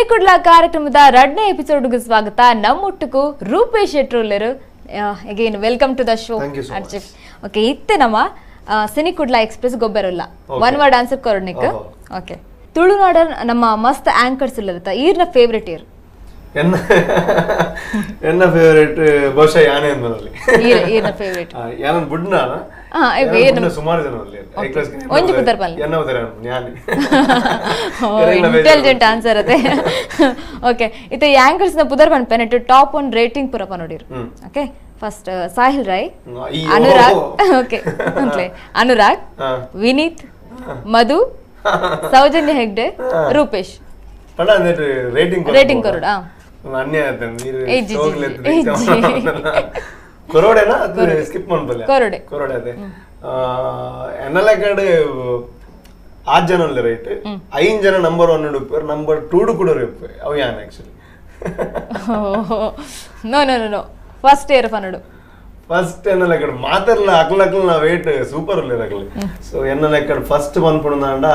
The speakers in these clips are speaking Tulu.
Sinikudla ಕಾರ್ಯಕ್ರಮದ ಎರಡನೇ ಎಪಿಸೋಡ್ಗೆ ಸ್ವಾಗತ. ನಮ್ಮೊಟ್ಟಿಗೂ Rupesh ಶೆಟ್ರುಲ್ಲರು. Again welcome to the show. Arjun, okay, ಇತ್ತೆ ನಮ್ಮ ಸಿನಿಕುಡ್ಲ ಎಕ್ಸ್ಪ್ರೆಸ್ ಗೊಬ್ಬರಲ್ಲ one word answer ಕೊರಣಿಕ್. Okay, ತುಳುನಾಡ ನಮ್ಮ ಮಸ್ತ್ ಆಂಕರ್ಸ್ ಇಲ್ಲದ ಈರ್ನ ಫೇವರೇಟ್ ಇಯರ್? ಎನ್ನ ಫೇವರೇಟ್ ಬಹುಶಃ ಯಾನೆ ಅಂದ್ರಲ್ಲಿ ಈರ್ನ ಫೇವರೇಟ್ ಯಾನನ್ ಬುಡ್ನ ಸುಮಾರು ಜನ ಒಂಜಿ ಪುದರ್ ಪಲ್ಲ ಎನ್ನ ಉದರ ಯಾನೆ ಇಂಟೆಲಿಜೆಂಟ್ ಆನ್ಸರ್ ಅದೇ. ಓಕೆ, ಇತ್ತೆ ಆಂಕರ್ಸ್ ನ ಪುದರ್ ಪನ್ಪೆ top one rating ಪೂರ ನೋಡಿರು. Okay, first Sahil Rai, Anurag, okay ಅಂತಲೇ ಅನುರಾಗ್, ವಿನೀತ್, ಮಧು, ಸೌಜನ್ಯ ಹೆಗ್ಡೆ, ರೂಪೇಶ್. ರೇಟಿಂಗ್ ರೇಟಿಂಗ್ ಕೊರಡ ಕೊರೋಡೆನಾ ಸ್ಕಿಪ್ ಮಾಡ್ಬಲ್ಲ ಕೊರೋಡೆ ಕೊರೋಡೆ ಅದೇ ಎನ್ನಲ ಕಡೆ ಆರು ಜನ ಉಲ್ಲ ರೈಟ್, ಐದು ಜನ ನಂಬರ್ ಒನ್ ಉಡುಪು, ನಂಬರ್ ಟೂ ಕೂಡ ಅವು ಯಾನ್ actually. No no no first year ಪನ್ನಡು first ಎನ್ನಲ ಕಡೆ ಮಾತಾಡಲ್ಲ ಅಕ್ಲ ಅಕ್ಲ ನಾ ವೇಟ್ ಸೂಪರ್ ಉಲ್ಲ ಅಕ್ಲ. ಸೊ ಎನ್ನಲ ಕಡೆ ಫಸ್ಟ್ ಬಂದ್ಪುಣದಾಂಡ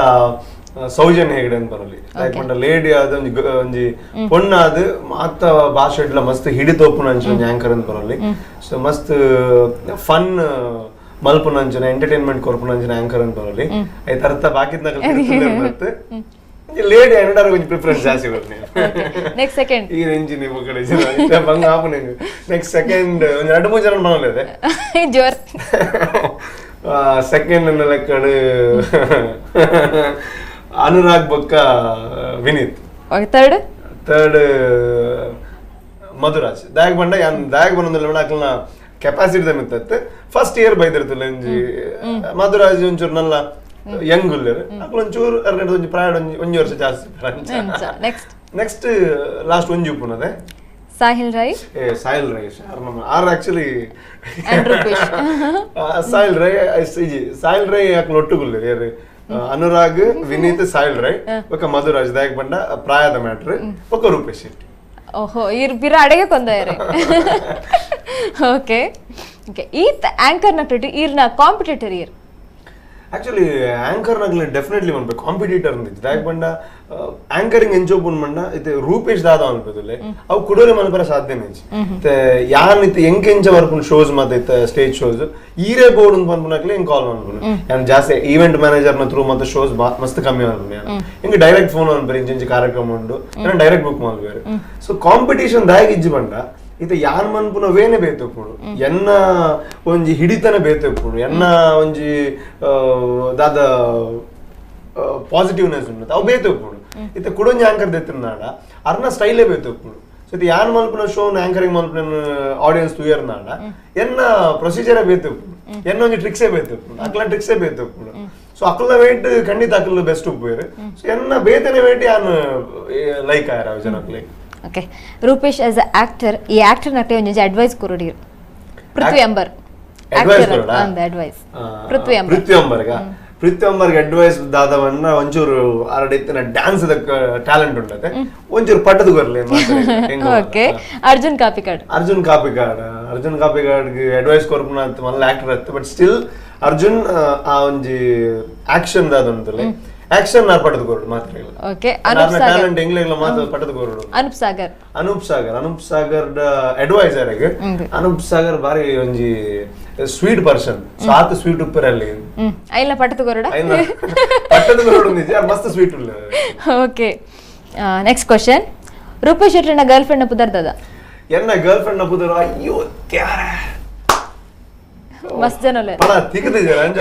ಸೌಜನ್ಯ ಹೆಗಡೆ ಅಂತ ಬರಲಿ. ಲೈಕ್ ಲೇಡಿ ಆದ ಒಂಜಿ ಒಂಜಿ ಪೊಣ್ಣಾದ ಮಾತ ಭಾಷೆ ಇಡ್ಲ ಮಸ್ತ್ ಹಿಡಿತೋಪುನ ಅಂಚಿನ ಒಂಜಿ ಆಂಕರ್ ಅಂತ ಬರಲಿ. ಸೊ ಮಸ್ತ್ ಫನ್ ಮಲ್ಪುನ ಅಂಚಿನ ಎಂಟರ್ಟೈನ್ಮೆಂಟ್ ಕೊರ್ಪುನ ಅಂಚಿನ ಆಂಕರ್ ಅಂತ ಬರಲಿ. ಐತ ಅರ್ಥ ಬಾಕಿದ ಲೇಡಿ ಅನ್ನಡಾರ ಒಂಜಿ ಪ್ರಿಫರೆನ್ಸ್ ಜಾಸ್ತಿ ಬರ್ನಿ. ನೆಕ್ಸ್ಟ್ ಸೆಕೆಂಡ್ ಈ ರೇಂಜ್ ನೀವು ಕಡೆ ಜನ ಬಂಗ ಆಪುನೆ. ನೆಕ್ಸ್ಟ್ ಸೆಕೆಂಡ್ ಒಂಜಿ ಎರಡು ಮೂರು ಜನ ಬರಲಿದೆ ಜೋರ್. ಸೆಕೆಂಡ್ ನನ್ನ ಲೆಕ್ಕಡು ಅನುರಾಗ್ ಬೊಕ್ಕ ವಿನೀತ್. Third third Madhuraj. ದಾಯಕ್ ಬಂಡ ಯಾನ್ ದಾಯಕ್ ಬಂದಿಲ್ಲ ಅಕ್ಲನ ಕೆಪಾಸಿಟಿ ಮಿತ್ತತ್ತೆ ಫಸ್ಟ್ ಇಯರ್ ಬೈದಿರ್ತಲ್ಲ ಒಂಜಿ ಮಧುರಾಜ್ ಒಂಚೂರು ನಲ್ಲ ಯಂಗ್ ಉಲ್ಲೇರು ಅಕ್ಲ ಒಂಚೂರು ಅರ್ನೆಡ್ ಒಂಜಿ ಪ್ರಾಯ ಒಂಜಿ ವರ್ಷ ಜಾಸ್ತಿ. Next next last ಒಂಜಿ ಉಪ್ಪುನದೆ ಸಾಹಿಲ್ ರೈ. ಏ Sahil Rai are actually Sahil Rai Sahil Rai ಅಕ್ಲ ಒಟ್ಟುಗುಲ್ಲೇರು ಯಾರು ಅನುರಾಗ್, ವಿನೀತ್, ಸಾಹಿಲ್ ರೈ ಒಕ್ಕ ಮಧುರಾಜ್ ದಾಯಕ್ ಬಂಡ ಪ್ರಾಯದ ಮ್ಯಾಟ್ರ್ ಒಕ್ಕ ರೂಪೇಶ್ ಶೆಟ್ಟಿ. ಓಹೋ, ಇರ್ ಬಿರ ಅಡೆಗೆ ಕೊಂದಾರೆ. ಓಕೆ ಓಕೆ, ಈತ್ ಆಂಕರ್ ನಟಟಿ ಈರ್ನ ಕಾಂಪಿಟೇಟರ್ ಇರ್? ಆಕ್ಚುಲಿ ಆಂಕರ್ ನಗ್ಲಿ ಡೆಫಿನೆಟ್ಲಿ ಮನ್ಪೆ ಕಾಂಪಿಟೇಟರ್ ಅಂದಿದ್ದು ದಾಯಕ್ ಬಂಡ ಆಂಕರಿಂಗ್ ಎಂಚೋಪುನ್ ಮಂಡ ಇತ್ತೆ ರೂಪೇಶ್ ದಾದ ಅನ್ಪೆದುಲ್ಲೆ ಅವು ಕುಡೋರೆ ಮನ್ಪರ ಸಾಧ್ಯನೇ ಇತ್ತೆ ಯಾನ್ ಇತ್ತೆ ಎಂಕೆಂಚ ವರ್ಪುನ್ ಶೋಸ್ ಮಾತ ಇತ್ತೆ ಸ್ಟೇಜ್ ಶೋಸ್ ಈರೇ ಬೋರ್ಡ್ ಅಂತ ಪನ್ಪುನಕ್ಲೆ ಎಂಕ್ ಕಾಲ್ ಮನ್ಪುನು. ಯಾನ್ ಜಾಸ್ತಿ ಈವೆಂಟ್ ಮ್ಯಾನೇಜರ್ ನ ಥ್ರೂ ಮತ್ತೆ ಶೋಸ್ ಮಸ್ತ್ ಕಮ್ಮಿ ಮನ್ಪುನು. ಯಾನ್ ಎಂಕ್ ಡೈರೆಕ್ಟ್ ಫೋನ್ ಅನ್ಪೇರು ಇಂಚ ಇಂಚ ಕಾರ್ಯಕ್ರಮ ಉಂಡು ಯಾನ್ ಡೈರೆಕ್ಟ್ ಬುಕ್ ಮನ್ಪೇರು. ಸೊ ಕಾಂಪಿಟೇಷನ್ ದಾಯಕ್ ಇಜ್ಜಿ ಬಂಡ ಇತ್ತೆ ಯಾನ್ ಮನ್ಪುನ ವೇನೆ ಬೇತುಪ್ಪುಡು, ಎನ್ನ ಒಂಜಿ ಹಿಡಿತನ ಬೇತುಪ್ಪುಡು, ಎನ್ನ ಒಂಜಿ ದಾದ ಪಾಸಿಟಿವ್ನೆಸ್ ಉಂಟು ಅವು ಬೇತುಪ್ಪುಡು. ಇತ್ತೆ ಕುಡೊಂಜಿ ಆಂಕರ್ ದೆತ್ತಿನಾಡ ಅರ್ನ ಸ್ಟೈಲೇ ಬೇತುಪ್ಪುಡು. ಸೊ ಇತ್ತೆ ಯಾನ್ ಮನ್ಪುನ ಶೋನ್ ಆಂಕರಿಂಗ್ ಮನ್ಪುನ ಆಡಿಯನ್ಸ್ ತೂಯರ್ನಾಡ ಎನ್ನ ಪ್ರೊಸೀಜರೇ ಬೇತುಪ್ಪುಡು, ಎನ್ನ ಒಂಜಿ ಟ್ರಿಕ್ಸೇ ಬೇತುಪ್ಪುಡು, ಅಕ್ಲ ಟ್ರಿಕ್ಸೇ ಬೇತುಪ್ಪುಡು. ಸೊ ಅಕ್ಲ ವೇಟ್ ಖಂಡಿತ ಅಕ್ಲ ಬೆಸ್ಟ್ ಉಪ್ಪುವೇರು. ಸೊ ಎನ್ನ ಬೇತನೆ ವೇಟ್ ಯಾನ್ ಲೈಕ್ ಆಯರ ಅವು ಜನಕ್ಲೆ. Okay, Rupesh as a actor, ಈ ಆಕ್ಟರ್ ನಟೆ ಒಂಜಿ ಅಡ್ವೈಸ್ ಕೊರಡಿರು ಪೃಥ್ವಿ ಅಂಬರ್. ಅಡ್ವೈಸ್ ಕೊರಡ ಅಂದ ಅಡ್ವೈಸ್ ಪೃಥ್ವಿ ಅಂಬರ್. ಪೃಥ್ವಿ ಅಂಬರ್ಗ ಪೃಥ್ವಿ ಅಂಬರ್ಗೆ ಅಡ್ವೈಸ್ ದಾದವನ್ನ ಒಂಚೂರು ಆರಡೆ ಇತ್ತಿನ ಡ್ಯಾನ್ಸ್ the talent ಉಂಟತೆ ಒಂಚೂರು ಪಟ್ಟದ ಕೊರಲಿ. ಓಕೆ, ಅರ್ಜುನ್ ಕಾಪಿಕಾಡ್. ಅರ್ಜುನ್ ಕಾಪಿಕಾಡ್, ಅರ್ಜುನ್ ಕಾಪಿಕಾಡ್ಗೆ ಅಡ್ವೈಸ್ ಕೊರ್ಪುನ ಅಂತ ಮಲ್ಲ ಆಕ್ಟರ್ ಅತ್ತೆ, ಬಟ್ ಸ್ಟಿಲ್ ಅರ್ಜುನ್ ಆ ಒಂಜಿ ಆಕ್ಷನ್ ದಾದ ಉಂಟುಲೆ ಆಕ್ಷನ್ ನಾರ್ ಪಟ್ಟದ ಕೊರಡು ಮಾತ್ರ ಇಲ್ಲ. ಓಕೆ, ಅನೂಪ್ ಸಾಗರ್ ಟ್ಯಾಲೆಂಟ್ ಎಂಗ್ಲೆಗ್ಲ ಮಾತ್ರ ಪಟ್ಟದ ಕೊರಡು. ಅನೂಪ್ ಸಾಗರ್ ಅನೂಪ್ ಸಾಗರ್ ಅನೂಪ್ ಸಾಗರ್ the adviser ಆಗಿ ಅನೂಪ್ ಸಾಗರ್ ಬಾರಿ ಒಂಜಿ sweet person. So ಆತ ಸ್ವೀಟ್ ಉಪ್ಪರಲ್ಲಿ ಐಲ ಪಟ್ಟದ ಕೊರಡ ಪಟ್ಟದ ಕೊರಡು ನಿಜ ಮಸ್ತ್ ಸ್ವೀಟ್ ಉಲ್ಲ. Okay, next question, Rupesh ಶೆಟ್ಟಿನ girl friend ನ ಪುದರ್ ದಾದ? ಎನ್ನ ಗರ್ಲ್ ಫ್ರೆಂಡ್ ನ ಪುದರ್ ಅಯ್ಯೋ ತ್ಯಾರ ಮಸ್ತ್ ಜನ ಉಲ್ಲೇರ್. ಪಣ ತಿಕ್ಕದಿಜರ ಅಂಜ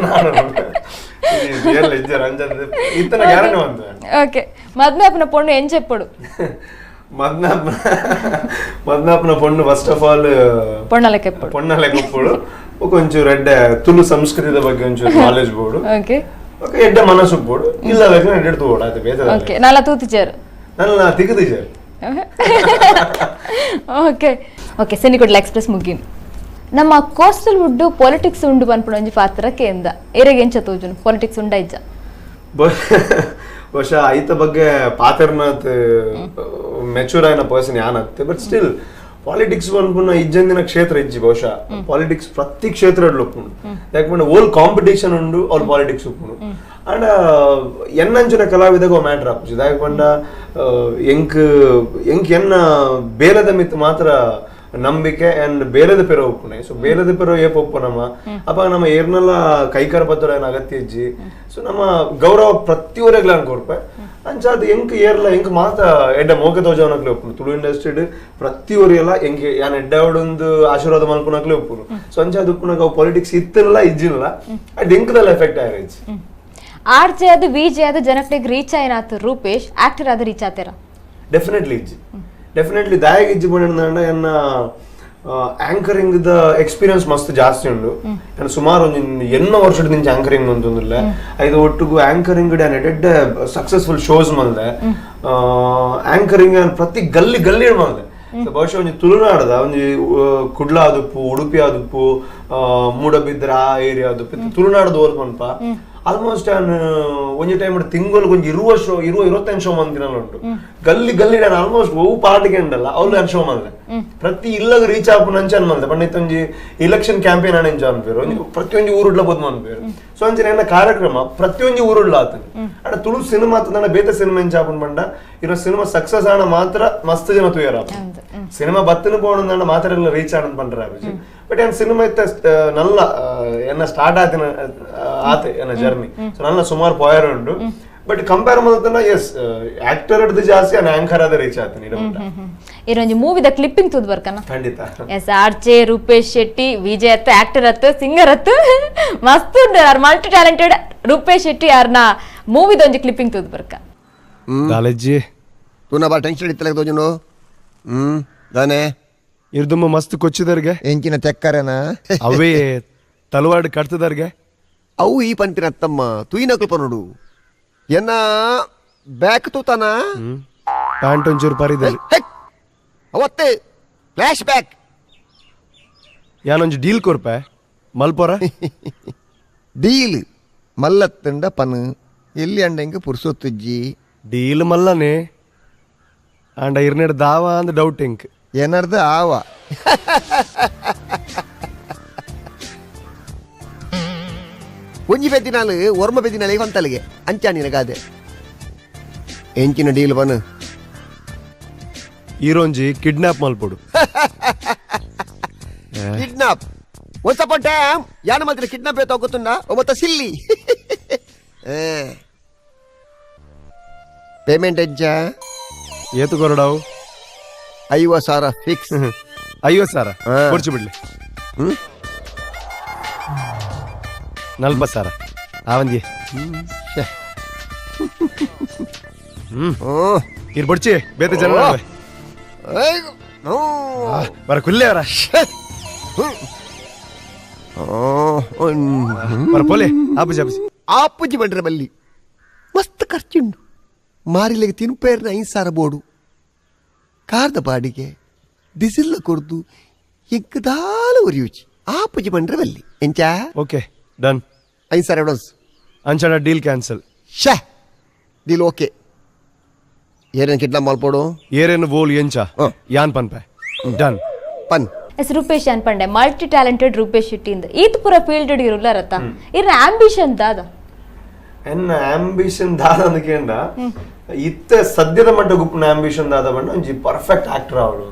ನಾನು ಎಲ್ಲ ಇಜ್ಜರ ಅಂಜ ಇತ್ತನ ಗ್ಯಾರಂಟಿ ಬಂತು. ಓಕೆ, ಮದ್ನಾಪನ ಪೊಣ್ಣು ಎಂಚೆಪ್ಪಡು? ಮದ್ನಾಪನ ಪೊಣ್ಣು first of all ಪೊಣ್ಣಲೆಕ್ಕೆಪ್ಪಡು, ಪೊಣ್ಣಲೆಕ್ಕೆಪ್ಪಡು ಒಂಚೂರು ಎಡ್ಡೆ ತುಳು ಸಂಸ್ಕೃತಿದ ಬಗ್ಗೆ ಒಂಚೂರು knowledge board. Okay, okay ಎಡ್ಡೆ ಮನಸ್ಸು ಬೋರ್ಡು ಇಲ್ಲ ಬೇಕು ಎಡ್ಡೆ ತೂಬೋಡು ಆಯ್ತು ಬೇಜಾರ. ಓಕೆ, ನಾಲ ತೂತಿಚಾರು ನನ್ನ ತಿಕ್ಕದಿಜಾರು. Okay okay, Sinikudla express ಮುಗಿನ್. ನಮ್ಮ coastal wood politics ಉಂಡು ಪನ್ಪುಣ ಒಂಜಿ ಪಾತ್ರ ಕೇಂದ ಎರೆಗೆ ಎಂಚ ತೋಜುನು ಪಾಲಿಟಿಕ್ಸ್ ಉಂಡ ಇಜ್ಜ? ಬಹುಶಃ ಐತ ಬಗ್ಗೆ ಪಾತ್ರನಾಥ್ ಮೆಚೂರ್ ಆಯ್ನ ಪರ್ಸನ್ ಯಾನತ್ತೆ, ಬಟ್ ಸ್ಟಿಲ್ Politics ಪನ್ಪುನ ಇಜ್ಜಂದಿನ ಕ್ಷೇತ್ರ ಇಜ್ಜಿ ಬಹುಶಃ ಪಾಲಿಟಿಕ್ಸ್ ಪ್ರತಿ ಕ್ಷೇತ್ರ ಉಪ್ಪುಂಡು ಯಾಕಂದ್ರೆ ಓಲ್ ಕಾಂಪಿಟೇಷನ್ ಉಂಡು ಅವ್ರ ಪಾಲಿಟಿಕ್ಸ್ ಉಪ್ಪುಂಡು ಅಂಡ್ ಎನ್ನಂಚಿನ ಕಲಾವಿದಾಗ ಮ್ಯಾಟರ್ ಆಪುಜಿ ದಾಯೆ ಪಂಡ ಎಂಕ್ ಎಂಕ್ ಎನ್ನ ಬೇಲದ ಮಿತ್ ಮಾತ್ರ ನಂಬಿಕೆ ಅಂಡ್ ಬೇಲದ ಪೆರ ಉಪ್ಪುನೆ ಸೊ ಬೇಲದ ಪೆರ ಏಪ ಉಪ್ಪು ನಮ್ಮ ಅಪ್ಪ ನಮ್ಮ ಏರ್ನೆಲ್ಲ ಕೈಕಾರ ಪತ್ರ ಏನ ಅಗತ್ಯ ಇಜ್ಜಿ ಸೊ ನಮ್ಮ ಗೌರವ ಪ್ರತಿಯೊರೆಗ್ಲ ಕೊರ್ಪೆ ಅಂಚ ಅದು ಎಂಕ್ ಏರ್ಲ ಎಂಕ್ ಮಾತ ಎಡ್ಡ ಮೋಕ ತೋಜವನಕ್ಲೆ ಉಪ್ಪುನು ತುಳು ಇಂಡಸ್ಟ್ರಿಡ್ ಪ್ರತಿಯೊರಿಯಲ್ಲ ಎಂಕ್ ಯಾನ್ ಎಡ್ಡಾವಡೊಂದು ಆಶೀರ್ವಾದ ಮಲ್ಪುನಕ್ಲೆ ಉಪ್ಪುನು ಸೊ ಅಂಚ ಅದು ಉಪ್ಪುನಾಗ ಅವು ಪಾಲಿಟಿಕ್ಸ್ ಇತ್ತಿಲ್ಲ ಇಜ್ಜಿಲ್ಲ ಅದು ಎಂಕ್ದಲ್ಲ ಎಫೆಕ್ಟ್ ಆಯಿರಜ್ಜಿ. ಆರ್ ಜೆ ಅದು ವಿ ಜೆ ಅದು ಜನಕ್ಲೆಗ್ ರೀಚ್ ಆಯ್ನಾತು ರೂಪೇಶ್ ಆಕ್ಟರ್ ಅದು ರೀಚ್ ಆತೇರ? ಡೆಫಿನೆಟ್ಲಿ ಇಜ್ಜಿ ಡೆಫಿನೆಟ್ಲಿ ದಾಯಗ್ ಇಜ್ಜಿ ಪಂಡ ಎನ್ನ anchoring the experience ಮಸ್ತ್ ಜಾಸ್ತಿ ಉಂಡು ನಾನು ಸುಮಾರು ಒಂಜಿ ಎನ್ನ ವರ್ಷದ ನಿಂಚ ಆಂಕರಿಂಗ್ ಅಂತಂದಿಲ್ಲ ಐದು ಒಟ್ಟಿಗೂ ಆಂಕರಿಂಗ್ ಎಡ್ಡೆ ಸಕ್ಸಸ್ಫುಲ್ ಶೋಸ್ ಮಲ್ದೆ ಆಂಕರಿಂಗ್ ಪ್ರತಿ ಗಲ್ಲಿ ಗಲ್ಲಿ ಮಲ್ದೆ. ಬಹುಶಃ ಒಂಜಿ ತುಳುನಾಡದ ಒಂಜಿ ಕುಡ್ಲ ಆದುಪ್ಪು ಉಡುಪಿ ಆದುಪ್ಪು ಮೂಡಬಿದ್ರ ಆ ಏರಿಯಾ ಆದುಪ್ಪು ತುಳುನಾಡದ ಓಲ್ ಪನ್ಪ ಆಲ್ಮೋಸ್ಟ್ ನಾನು ಒಂಜಿ ಟೈಮ್ ತಿಂಗಳು ಒಂಜಿ ಇರುವ ಶೋ ಇರುವ 25 ಶೋ ಮಂದಿನ ಉಂಟು ಗಲ್ಲಿ ಗಲ್ಲಿ ನಾನು ಆಲ್ಮೋಸ್ಟ್ ಒವು ಪಾರ್ಟಿಗೆ ಉಂಡಲ್ಲ ಅವ್ರು ನಾನು ಶೋ ಮಲ್ದೆ ಪ್ರತಿ ಇಲ್ಲಗ ರೀಚ್ ಆಪು ನಂಚ ಅನ್ಮಲ್ದೆ ಪಂಡ ಒಂಜಿ ಎಲೆಕ್ಷನ್ ಕ್ಯಾಂಪೇನ್ ಅನ್ನ ಅನ್ಪೇರು ಒಂಜಿ ಪ್ರತಿಯೊಂಜಿ ಊರುಡ್ಲ ಬೋದು ಅನ್ಪೇರು. ಸೊ ಅಂಚನೆ ನನ್ನ ಕಾರ್ಯಕ್ರಮ ಪ್ರತಿಯೊಂಜಿ ಊರುಡ್ಲ ಆತನ ಅಡ ತುಳು ಸಿನಿಮಾ ನನ್ನ ಬೇತ ಸಿನಿಮಾ ಎಂಚ ಆಪುನ್ ಪಂಡ ಇರೋ ಸಿನಿಮಾ ಸಕ್ಸಸ್ ಆಣ ಮಾತ್ರ ಮಸ್ತ್ ಜನ ತುಯರ ಸಿನಿಮಾ ಬತ್ತನ ಪೋಣ ಮಾತ್ರ ಎಲ್ಲ ರೀಚ್ ಆಣ ಪಂಡ್ರ ಬಟ್ ಏನ್ ಸಿನಿಮಾ ಇತ್ತ ನಲ್ಲ ಎನ್ನ ಸ್ಟಾರ್ಟ್ ಆತಿನ ಆತೆ ಎನ್ನ ಜರ್ನಿ ಸೊ ನನ್ನ ಸುಮಾರು ಪೋಯರ್ ಉಂಟು ಬಟ್ ಕಂಪೇರ್ ಮಾಡಿದ್ರೆ ಎಸ್ ಆಕ್ಟರ್ ಹಿಡಿದು ಜಾಸ್ತಿ ನಾನು ಆಂಕರ್ ಆದ ರೀಚ್ ಆತೀನಿ. ಇರೊಂಜಿ ಮೂವಿದ ಕ್ಲಿಪ್ಪಿಂಗ್ ತೂದ್ ಬರ್ಕನ ಖಂಡಿತ. S R J Rupesh Shetty Vijay ಅತ್ತ ಆಕ್ಟರ್ ಅತ್ತು ಸಿಂಗರ್ ಅತ್ತು ಮಸ್ತ್ ಉಂಡು ಮಲ್ಟಿ ಟ್ಯಾಲೆಂಟೆಡ್ ರೂಪೇಶ್ ಶೆಟ್ಟಿ ಯಾರ್ನ ಮೂವಿದ ಒಂಜಿ ಕ್ಲಿಪ್ಪಿಂಗ್ ತೂದ್ ಬರ್ಕ. ದಾಲಜ್ಜಿ ತೂನ ಬಾ ಟೆನ್ಷನ್ ಇತ್ತಲಕ ತೋಜುನು ದಾನೆ ಇರ್ದುಮ್ಮ ಮಸ್ತ್ ಕೊಚ್ಚಿದರ್ಗೆ ಎಂಚಿನ ತೆಕ್ಕರೇನ ಅವೇ ತಲವಾಡ್ ಕಟ್ತದರ್ಗೆ ಅವು ಈ ಪಂಪಿನ ತಮ್ಮ ತುಯಿನಕಲ್ ಪನೋಡು ಎನ್ನ ಬ್ಯಾಕ್ ತೂತಾನ ಪ್ಯಾಂಟ್ ಒಂಚೂರು ಪರಿದಲ್ಲಿ ಅವತ್ತೆ ಫ್ಲ್ಯಾಶ್ ಬ್ಯಾಕ್ ಯಾನೊಂಜಿ ಡೀಲ್ ಕೊರ್ಪೆ ಮಲ್ಪೋರ ಡೀಲ್ ಮಲ್ಲತ್ತಂಡ ಪನ್ ಎಲ್ಲಿ ಅಂಡ ಹಿಂಗೆ ಪುರ್ಸೊತ್ತುಜ್ಜಿ ಡೀಲ್ ಮಲ್ಲನೆ ಅಂಡ ಇರ್ನೇಡ್ ದಾವ ಅಂದ್ ಡೌಟ್ ಇಂಕ್ ಏನರ್ದ ಆವ ಒಂಜಿ ಪೆದ್ದಿನಾಲು ಒರ್ಮ ಪೆದ್ದಿನಾಲೆ ಕೊಂತಲಿಗೆ ಅಂಚಾನಿನಗಾದೆ ಎಂಚಿನ ಡೀಲ್ ಬನ್ ಈರೋಂಜಿ ಕಿಡ್ನಾಪ್ ಮಲ್ಪೊಡು kidnap once upon time ಯಾನ ಮಾತ್ರ ಕಿಡ್ನಾಪ್ ತಗೋತುಂಡ ಒಮ್ಮತ ಸಿಲ್ಲಿ ಪೇಮೆಂಟ್ ಎಂಚ ಏತು ಕೊರಡಾವು 50,000 ಫಿಕ್ಸ್ 50,000 ಕೊಡ್ಚು ಬಿಡ್ಲಿ 40,000 ಆವಂದಿ ಇರ್ ಬಡ್ಚಿ ಬೇತೆ ಜನ ಬರ ಕುಲ್ಲೆ ಅವರ ಬರ ಪೋಲೆ ಆಪುಜಿ ಆಪುಜಿ ಆಪುಜಿ ಬಂಡ್ರೆ ಬಲ್ಲಿ ಮಸ್ತ್ ಖರ್ಚುಂಡು ಮಾರಿಲೆಗೆ ತಿನ್ಪೇರ್ನ 5,000 ಬೋಡು ಕಾರ್ದ ಬಾಡಿಗೆ ಡಿಸಿಲ್ಲ ಕೊರ್ದು ಎಂಕದಾಲ ಉರಿಯುಚಿ ಆಪುಜಿ ಬಂಡ್ರೆ ಬಲ್ಲಿ ಎಂಚಾ okay done 5,000 advance ಅಂಚಡ deal cancel ಶೇ ಡೀಲ್ ಓಕೆ ಏರೇನು ಕಿಡ್ನಾಪ್ ಮಲ್ಪೋಡು ಏರೇನು ಬೋಲ್ ಎಂಚ ಯಾನ್ ಪನ್ಪೆ ಡನ್ ಪನ್ ಎಸ್ ರೂಪೇಶ್ ಅನ್ಪಂಡೆ ಮಲ್ಟಿ ಟ್ಯಾಲೆಂಟೆಡ್ ರೂಪೇಶ್ ಶೆಟ್ಟಿ ಇಂದ ಈತ್ ಪೂರ ಫೀಲ್ಡ್ ಇರುಲ್ಲ ರತ್ತ ಇರ್ನ ಆಂಬಿಷನ್ ದಾದ ಎನ್ನ ಆಂಬಿಷನ್ ದಾದ ಅಂದಕೇಂಡ ಇತ್ತ ಸದ್ಯದ ಮಟ್ಟ ಗುಪ್ಪನ ಆಂಬಿಷನ್ ದಾದ ಬಣ್ಣ ಒಂಜಿ ಪರ್ಫೆಕ್ಟ್ ಆಕ್ಟರ್ ಅವಳು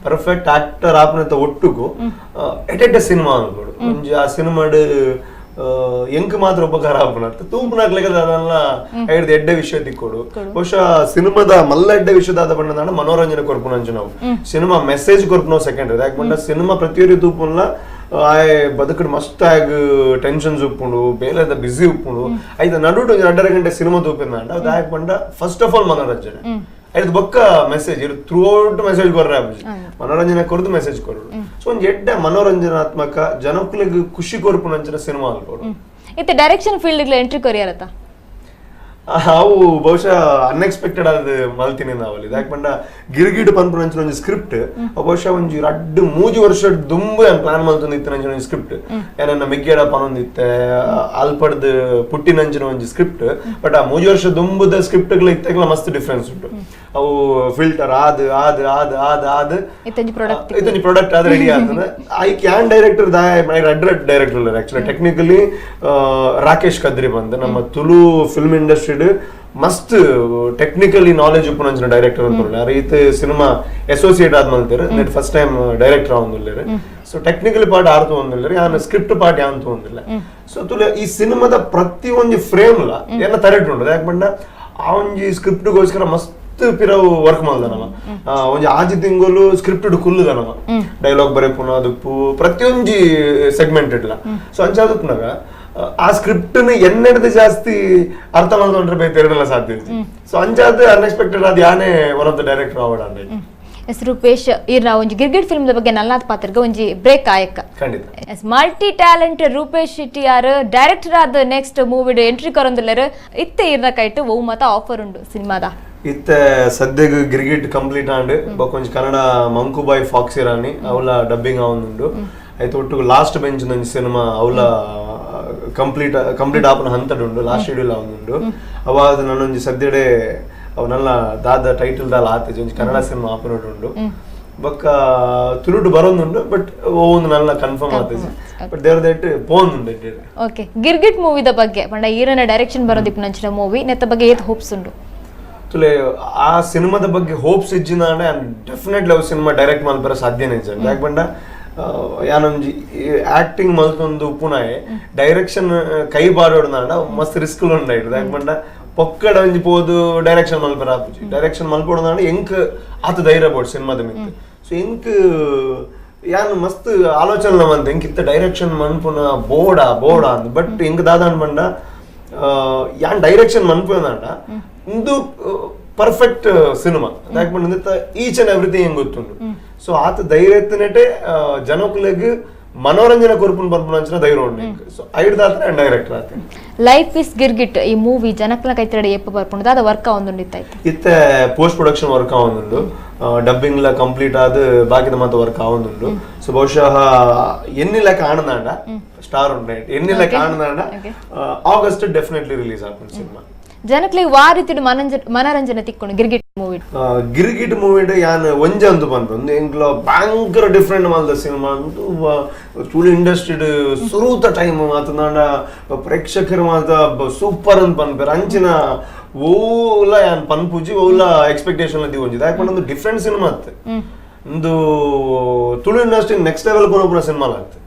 ಪರ್ಫೆಕ್ಟ್ ಆಕ್ಟರ್ ಆಪ್ನತ ಒಟ್ಟುಗು ಎಟೆಡ್ಡ ಸಿನಿಮಾ ಅನ್ಕೊಡು ಒಂಜಿ ಆ ಸಿನಿಮಾಡ್ ಎಂಕ್ ಮಾತ್ರ ಉಪಕಾರ ಆಪುನ ತೂಪುನಾಕ್ಲೆಗ ದಾದಲ್ಲ ಐಡ್ದು ಎಡ್ಡೆ ವಿಷಯ ತಿಕ್ಕೊಡು ಬಹುಶಃ ಸಿನಿಮಾದ ಮಲ್ಲ ಎಡ್ಡೆ ವಿಷಯದಾದ ಬಣ್ಣ ಮನೋರಂಜನೆ ಕೊರ್ಪುನ ಅಂಚು ನಾವು ಸಿನಿಮಾ ಮೆಸೇಜ್ ಕೊರ್ಪುನ ಸೆಕೆಂಡ್ರಿ ಯಾಕೆ ಬಂಡ ಸಿನಿಮಾ ಪ್ರತಿಯೊಂದು ತೂಪುನ್ಲ ಆಯ್ ಬದುಕಡು ಮಸ್ತ್ ಆಗ ಟೆನ್ಷನ್ಸ್ ಉಪ್ಪುಂಡು ಬೇಲೆದ ಬಿಸಿ ಉಪ್ಪುಂಡು ಐದ ನಡುಟು 2.5 ಗಂಟೆ ಸಿನಿಮಾ ತೂಪಿನ ಅದು ಆಯ್ ಬಂಡ first of all ಮನೋರಂಜನೆ ಐದು ಬೊಕ್ಕ ಮೆಸೇಜ್ ಇರು through out message ಕೊರ್ರೆ ಮನೋರಂಜನೆ ಕೊರದು ಮೆಸೇಜ್ ಕೊರಡು. ಸೊ ಒಂಜಿ ಎಡ್ಡೆ ಮನೋರಂಜನಾತ್ಮಕ ಜನಕ್ಕುಲೆಗ್ ಖುಷಿ ಕೊರ್ಪುನಂಚಿನ ಸಿನಿಮಾ ಅನ್ಕೊಡು. ಇತ್ತೆ direction field entry ಕೊರಿಯರತ್ತ ಅವು ಬಹುಶಃ ಅನ್ಎಕ್ಸ್ಪೆಕ್ಟೆಡ್ ಆದ ಮಲ್ತಿನಿ ನಾವಲ್ಲಿ ಯಾಕೆ ಪಂಡ ಗಿರಿಗಿಡು ಪನ್ಪುನಂಚಿನ ಒಂಜಿ ಸ್ಕ್ರಿಪ್ಟ್ ಬಹುಶಃ ಒಂಜಿ 2-3 ವರ್ಷ ದುಂಬು ಪ್ಲಾನ್ ಮಲ್ತೊಂದಿತ್ತಿನ ಒಂಜಿ ಸ್ಕ್ರಿಪ್ಟ್ ಏನನ್ನ ಮಿಗ್ಗೇಡ ಪನೊಂದಿತ್ತೆ ಅಲ್ಪಡ್ದು ಪುಟ್ಟಿನಂಚಿನ ಒಂಜಿ ಸ್ಕ್ರಿಪ್ಟ್ ಬಟ್ ಆ 3 ವರ್ಷ ದುಂಬುದ ಸ್ಕ್ರಿಪ್ಟ್ ಇತ್ತೆಗ್ಲ ಮಸ್ತ್ ಡಿಫ್ರೆನ್ಸ್ ಉಂಟು. ಅವು ಫಿಲ್ಟರ್ ಆದ್ ಆದ್ ಆದ್ ಆದ್ ಆದ್ ಇತ್ತೊಂಜಿ ಪ್ರಾಡಕ್ಟ್ ಇತ್ತೊಂಜಿ ಪ್ರಾಡಕ್ಟ್ ಆದ್ ರೆಡಿ ಆತದ. I can director red red director actually technically Rakesh Kadri ಬಂದು ನಮ್ಮ ತುಳು ಫಿಲ್ಮ್ ಇಂಡಸ್ಟ್ರಿ ಮಸ್ತ್ ಟೆಕ್ನಿಕಲಿ ನಾಲೆಜ್ ಉಪ್ಪುನಂಚಿನ ಡೈರೆಕ್ಟರ್ ಅಂತ ಆ ರೀತಿ ಸಿನಿಮಾ ಅಸೋಸಿಯೇಟ್ ಆದ್ಮಲ್ತೇರು net first time director ಆವೊಂದುಲ್ಲೆರ್. So technically part ಆರ್ ತಗೊಂದಿಲ್ಲ, ಯಾನ್ ಸ್ಕ್ರಿಪ್ಟ್ ಪಾರ್ಟ್ ಯಾನ್ ತಗೊಂದಿಲ್ಲ. ಸೊ ತುಳು ಈ ಸಿನಿಮಾದ ಪ್ರತಿ ಒಂಜಿ ಫ್ರೇಮ್ ಲ ಎನ್ನ ತರೆಟ್ ಉಂಡು. ಯಾಕೆ ಪಂಡ ಆ ಒಂಜಿ ಸ್ಕ್ರಿಪ್ಟ್ಗೋಸ್ಕರ ಮಸ್ತ್ ಪಿರವು ವರ್ಕ್ ಮಾಡ್ದ ನಮ. ಒಂಜಿ ಆಜಿ ತಿಂಗಳು ಸ್ಕ್ರಿಪ್ಟ್ ಕುಲ್ಲುದ ನಮ ಡೈಲಾಗ್ ಬರೆಪುನ ದುಪ್ಪು ಪ್ರತಿಯೊಂಜಿ ಸೆಗ್ಮೆಂಟ್ ಇಡ್ಲ. ಸೊ ಅಂಚಾದುಪ್ಪುನಾಗ ಆ ಸ್ಕ್ರಿಪ್ಟ್ ಎನ್ನೆಡ್ದು ಜಾಸ್ತಿ ಅರ್ಥ ಮಾಡ್ಕೊಂಡ್ರೆ ಬೇತೆ ಸಾಧ್ಯ. ಸೊ ಅಂಚಾದ ಅನ್ಎಕ್ಸ್ಪೆಕ್ಟೆಡ್ ಅದು ಯಾನೇ one of the director ಆವಡ. S Rupesh, ಇರ್ನ ಒಂಜಿ ಗಿರ್ಗಿಟ್ ಫಿಲ್ಮ್ ಬಗ್ಗೆ ನಲ್ಲಾತ್ ಪಾತ್ರಗೆ ಒಂಜಿ ಬ್ರೇಕ್ ಆಯಕ್ಕ. ಖಂಡಿತ. Yes, multi talent Rupesh Shetty ಆರ್ ಡೈರೆಕ್ಟರ್ ಆದ next movie entry ಕೊರೊಂದುಲ್ಲೆರ್. ಇತ್ತೆ ಇರ್ನ ಕೈಟ್ ಓ ಮತ ಆಫರ್ ಉಂಡು ಸಿನಿಮಾದ. ಇತ್ತೆ ಸದ್ಯಗ್ ಗಿರ್ಗಿಟ್ ಕಂಪ್ಲೀಟ್ ಆಂಡ್ ಬೊಕ್ಕ ಒಂಜಿ ಕನ್ನಡ ಮಂಕುಬಾಯ್ ಫಾಕ್ಸ್ ಇರಾನಿ ಅವಲ ಡಬ್ಬಿಂಗ್ ಆವೊಂದುಂಡು. ಐತ ಒಟ್ಟುಗು ಲಾಸ್ಟ್ ಬೆಂಚ್ ಒಂಜಿ ಸಿನಿಮಾ ಅವಲ ಕಂಪ್ಲೀಟ್ ಕಂಪ್ಲೀಟ್ ಆಪನ ಹಂತಡುಂಡು, ಲಾಸ್ಟ್ ಶೆಡ್ಯೂಲ್ ಆವೊಂದುಂಡು. ಅವಾದ ನನ್ನೊಂಜಿ ಸದ್ಯಡೆ ಅವನೆಲ್ಲ ದಾದ ಟೈಟಲ್ ದಾಲ ಆತೇಜ್ ಒಂಜಿ ಕನ್ನಡ ಸಿನಿಮಾ ಆಪನೋಡುಂಡು. ಬೊಕ್ಕ ತುಳುಟು ಬರೋದುಂಡು, ಬಟ್ ಒಂದು ನಲ್ಲ ಕನ್ಫರ್ಮ್ ಆತೇಜ್, ಬಟ್ ದೇವ್ರ that ಪೋಂದುಂಡು. ಓಕೆ, ಗಿರ್ಗಿಟ್ ಮೂವಿದ ಬಗ್ಗೆ ಪಂಡ ಈರನ ಡೈರೆಕ್ಷನ್ ಬರೋದಿಪ್ಪು ನಂಚಿನ ಮೂವಿ ನೆತ್ತ ಬಗ್ಗೆ ಏತ್ ಹೋಪ್ಸ್ ಉಂಡು? ತುಲೆ ಆ ಸಿನಿಮಾದ ಬಗ್ಗೆ ಹೋಪ್ಸ್ ಇಜ್ಜಿನ ಡೆಫಿನೆಟ್ಲಿ ಅವು ಸಿನಿಮಾ ಡೈರೆಕ್ಟ್ ಮಲ್ಪರ ಸಾಧ್ಯನೇ ಇಜ್ಜ. ಯಾಕೆ ಪಂಡ ಯಾನೊಂಜಿ ಆಕ್ಟಿಂಗ್ ಮಲ್ತೊಂದು ಉಪ್ಪುನಾಯೆ ಡೈರೆಕ್ಷನ್ ಕೈ ಬಾಡೋಡ್ನಾಂಡ ಮಸ್ತ್ ರಿಸ್ಕ್ ಉಂಡಾಯ್ತು. ಯಾಕೆ ಪಂಡ ಪೊಕ್ಕಡ ಒಂಜಿ ಪೋದು ಡೈರೆಕ್ಷನ್ ಮಲ್ಪರ ಆಪುಜಿ. ಡೈರೆಕ್ಷನ್ ಮಲ್ಪೊಡ್ನಾಂಡ ಎಂಕ್ ಆತ ಧೈರ್ಯ ಬೋಡು ಸಿನಿಮಾದ ಮಿತ್ತ್. ಸೊ ಎಂಕ್ ಯಾನ್ ಮಸ್ತ್ ಆಲೋಚನೆ ಮಂತ ಎಂಕ್ ಇತ್ತ ಡೈರೆಕ್ಷನ್ ಮನ್ಪುನ ಬೋಡ ಬೋಡ ಅಂದ್. ಬಟ್ ಎಂಕ್ ದಾದ ಪಂಡ ಯಾನ್ ಡೈರೆಕ್ಷನ್ ಮನ್ಪುನಾಂಡ ಇಂದು ಪರ್ಫೆಕ್ಟ್ ಸಿನಿಮಾ. ಯಾಕೆ ಪಂಡ each and everything ಹೆಂಗ್ ಗೊತ್ತುಂಡು. ಸೊ ಆತ ಧೈರ್ಯ ಎತ್ತನೆಟೆ ಜನಕುಲೆಗ್ ಮನೋರಂಜನೆ ಕೊರ್ಪುನ್ ಬರ್ಪುನ ಅಂಚಿನ ಧೈರ್ಯ ಉಂಡು. ಸೊ ಐಡ್ದಾತ್ರ ಡೈರೆಕ್ಟರ್ ಆತ. ಲೈಫ್ is Girgit ಈ ಮೂವಿ ಜನಕ್ಲ ಕೈತಡೆ ಎಪ್ಪ ಬರ್ಪುಂಡು ದಾದ ವರ್ಕ್ ಆವೊಂದುಂಡು? ಇತ್ತೆ post production work ಆವೊಂದುಂಡು, dubbing ಲ ಕಂಪ್ಲೀಟ್ ಆದ್ ಬಾಕಿದ ಮಾತ ವರ್ಕ್ ಆವೊಂದುಂಡು. ಸೊ ಬಹುಶಃ ಎನ್ನಿ ಲೆಕ್ಕ ಆಣದಾಂಡ ಸ್ಟಾರ್ ಉಂಡು, ಎನ್ನಿ ಲೆಕ್ಕ ಆಣದಾಂಡ August definitely release ಆಪುಂಡು ಸಿನಿಮಾ. ಜನಕ್ಲೆ ವಾ ರೀತಿ ಮನರಂಜನೆ ತಿಕ್ಕೊಂಡು ಗಿರ್ಗಿಟ್ ಮೂವಿ? ಗಿರ್ಗಿಟ್ ಮೂವಿ ಯಾನ್ ಒಂಜೆ ಅಂದು ಪನ್ಪೆ ಎಂಕ್ಲ ಭಯಂಕರ ಡಿಫ್ರೆಂಟ್ ಮಲ್ದ ಸಿನಿಮಾ ಅಂತು. ತುಳು ಇಂಡಸ್ಟ್ರಿ ಸುರೂತ ಟೈಮ್ ಮಾತನಾಡ ಪ್ರೇಕ್ಷಕರು ಮಾತ ಸೂಪರ್ ಅಂತ ಪನ್ಪೆರ್. ಅಂಚಿನ ಓಲ ಯಾನ್ ಪನ್ಪುಜಿ ಓಲ ಎಕ್ಸ್ಪೆಕ್ಟೇಷನ್ ದಿವೊಂಜಿ. ಯಾಕೆ ಒಂದು ಡಿಫ್ರೆಂಟ್ ಸಿನಿಮಾ ಅತ್ತೆ ಒಂದು Tulu industry next level ಕೊನೊಪುನ cinema ಆಗ್ತದೆ.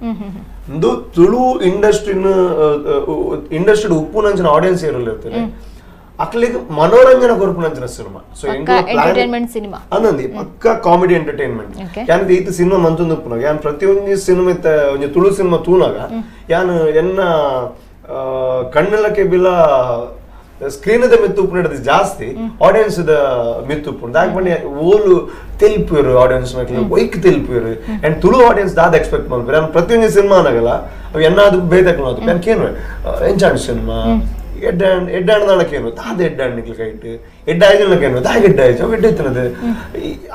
ಒಂದು ತುಳು ಇಂಡಸ್ಟ್ರಿನ ಇಂಡಸ್ಟ್ರಿ ಉಪ್ಪುನಂಚಿನ ಆಡಿಯನ್ಸ್ ಇರಲಿರ್ತಾರೆ ಅಕ್ಲಿಗೆ ಮನೋರಂಜನೆ ಕೊರ್ಪುನಂಚಿನ cinema. So entertainment cinema ಅಂದಂದಿ ಪಕ್ಕ ಕಾಮಿಡಿ ಎಂಟರ್ಟೈನ್ಮೆಂಟ್. ಯಾನ್ ಈತ ಸಿನಿಮಾ ಮಂತೊಂದು ಉಪ್ಪುನಾಗ ಯಾನ್ ಪ್ರತಿಯೊಂಜಿ ಸಿನಿಮಾ ಒಂಜಿ ತುಳು ಸಿನಿಮಾ ತೂನಾಗ ಯಾನ್ ಎನ್ನ ಕಣ್ಣೆಲಕ್ಕೆ ಬಿಲ ಸ್ಕ್ರೀನ್ the ಮಿತ್ತು ಉಪ್ಪುನಡ್ದು ಜಾಸ್ತಿ ಆಡಿಯನ್ಸ್ the ಮಿತ್ತು ಉಪ್ಪುಂಡು. ದಾಕ್ ಪಂಡ ಓಲು ತೆಲ್ಪುವೆರು ಆಡಿಯನ್ಸ್ ನಕ್ಲು ಒಯ್ಕ್ ತೆಲ್ಪುವೆರು ಅಂಡ್ ತುಳು ಆಡಿಯನ್ಸ್ ದಾದ ಎಕ್ಸ್ಪೆಕ್ಟ್ ಮಲ್ಪೆರ್. ಯಾನ್ ಪ್ರತಿಯೊಂಜಿ ಸಿನಿಮಾ ಅನಗಲ ಅವು ಎನ್ನಾದು ಬೇತಕ್ಲು ಅದು ಯಾನ್ ಕೇನುವೆ ಎಂಚಾಂಡ್ ಸಿನಿಮಾ ಎಡ್ಡಾಣದಾಳಕ್ಕೇನು ದಾದ ಎಡ್ಡಾಣ್ ನಿಕ್ಲು ಕೈಟ್ ಎಡ್ಡಾಯ್ದಳಕ್ಕೇನು ದಾಗ ಎಡ್ಡಾಯ್ತು ಅವು ಎಡ್ಡ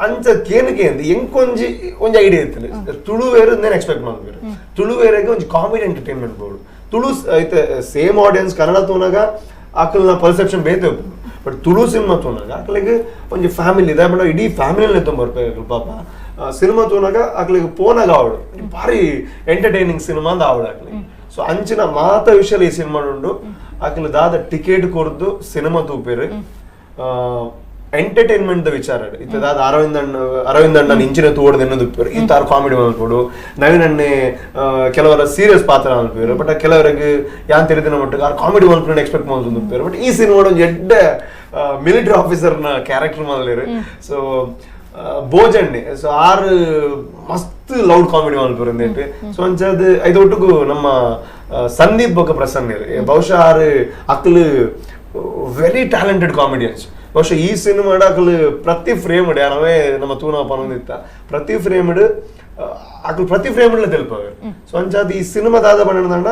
ಅಂಚ ಕೇನಕ್ಕೆ ಅಂದ್ ಎಂಕೊಂಜಿ ಒಂಜಿ ಐಡಿಯಾ ಇತ್ತು ತುಳುವೇರು ನೇನು ಎಕ್ಸ್ಪೆಕ್ಟ್ ಮಾಡ್ಬೇರು. ತುಳುವೇರೆಗೆ ಒಂಜಿ comedy entertainment board Tulu ಐತೆ ಸೇಮ್ ಆಡಿಯನ್ಸ್ ಕನ್ನಡ ತೂನಾಗ ಆಕಲ್ನ ಪರ್ಸೆಪ್ಷನ್ ಬೇತೆ ಉಪ್ಪು. ಬಟ್ ತುಳು ಸಿನಿಮಾ ತೂನಾಗ ಆಕಲಿಗೆ ಒಂಜಿ ಫ್ಯಾಮಿಲಿ ಇದೆ ಬಟ್ ಇಡೀ ಫ್ಯಾಮಿಲಿನೇ ತೊಂಬರ್ಬೇಕು ಪಾಪ ಸಿನಿಮಾ ತೂನಾಗ ಆಕಲಿಗೆ ಪೋನಾಗ ಆವಡು ಭಾರಿ ಎಂಟರ್ಟೈನಿಂಗ್ ಸಿನಿಮಾ ಅಂದ ಆವಡು ಆಕಲಿಗೆ. ಸೊ ಅಂಚಿನ ಮಾತ ವಿಷಯ ಈ ಸಿನಿಮಾ ಉಂಡು. ಆಕಲು ದಾದ ಟಿಕೆಟ್ ಕೊರ್ದು ಸಿನಿಮಾ ತೂಪೇರು ಎಂಟರ್ಟೈನ್ಮೆಂಟ್ the ವಿಚಾರ ಇತ್ತ ದಾದ ಅರವಿಂದ್ ಅಣ್ಣ ಇಂಚಿನ ತೂವಡ್ದು ಎನ್ನದು ಉಪ್ಪೇರು ಈ ತಾರ ಕಾಮಿಡಿ ಮಲ್ಪೊಡು. ನವೀನ್ ಅಣ್ಣೆ ಕೆಲವರ ಸೀರಿಯಸ್ ಪಾತ್ರ ಮಲ್ಪೇರು, ಬಟ್ ಕೆಲವರಿಗೆ ಯಾನ್ ತೆರೆದಿನ ಮಟ್ಟಿಗೆ ಆರ್ ಕಾಮಿಡಿ ಮಲ್ಪುನ ಎಕ್ಸ್ಪೆಕ್ಟ್ ಮಲ್ತೊಂದು ಉಪ್ಪೇರು. ಬಟ್ ಈ ಸಿನಿಮಾ ಒಂಜಿ ಎಡ್ಡೆ ಮಿಲಿಟರಿ ಆಫೀಸರ್ನ ಕ್ಯಾರೆಕ್ಟರ್ ಮಲ್ಲೇರು. ಸೊ ಬೋಜಣ್ಣೆ ಸೊ ಆರ್ ಮಸ್ತ್ ಲೌಡ್ ಕಾಮಿಡಿ ಮಲ್ಪುರು ಅಂದೇಟ್. ಸೊ ಅಂಚಾದ್ ಐದು ಒಟ್ಟುಗು ನಮ್ಮ ಸಂದೀಪ್ ಬೊಕ್ಕ ಪ್ರಸನ್ನೆರ್ ಬಹುಶಃ ಆರ್ ಅಕ್ಲು very talented comedians. ಬಹುಶಃ ಈ ಸಿನಿಮಾಡ ಅಕ್ಲು ಪ್ರತಿ ಫ್ರೇಮ್ ಯಾನವೇ ನಮ್ಮ ತೂನ ಪನೊಂದಿತ್ತ ಪ್ರತಿ ಫ್ರೇಮ್ ಅಕ್ಲು ಪ್ರತಿ ಫ್ರೇಮ್ ತೆಲ್ಪವೆ. ಸೊ ಅಂಚಾದ್ ಈ ಸಿನಿಮಾ ದಾದ ಪಂಡ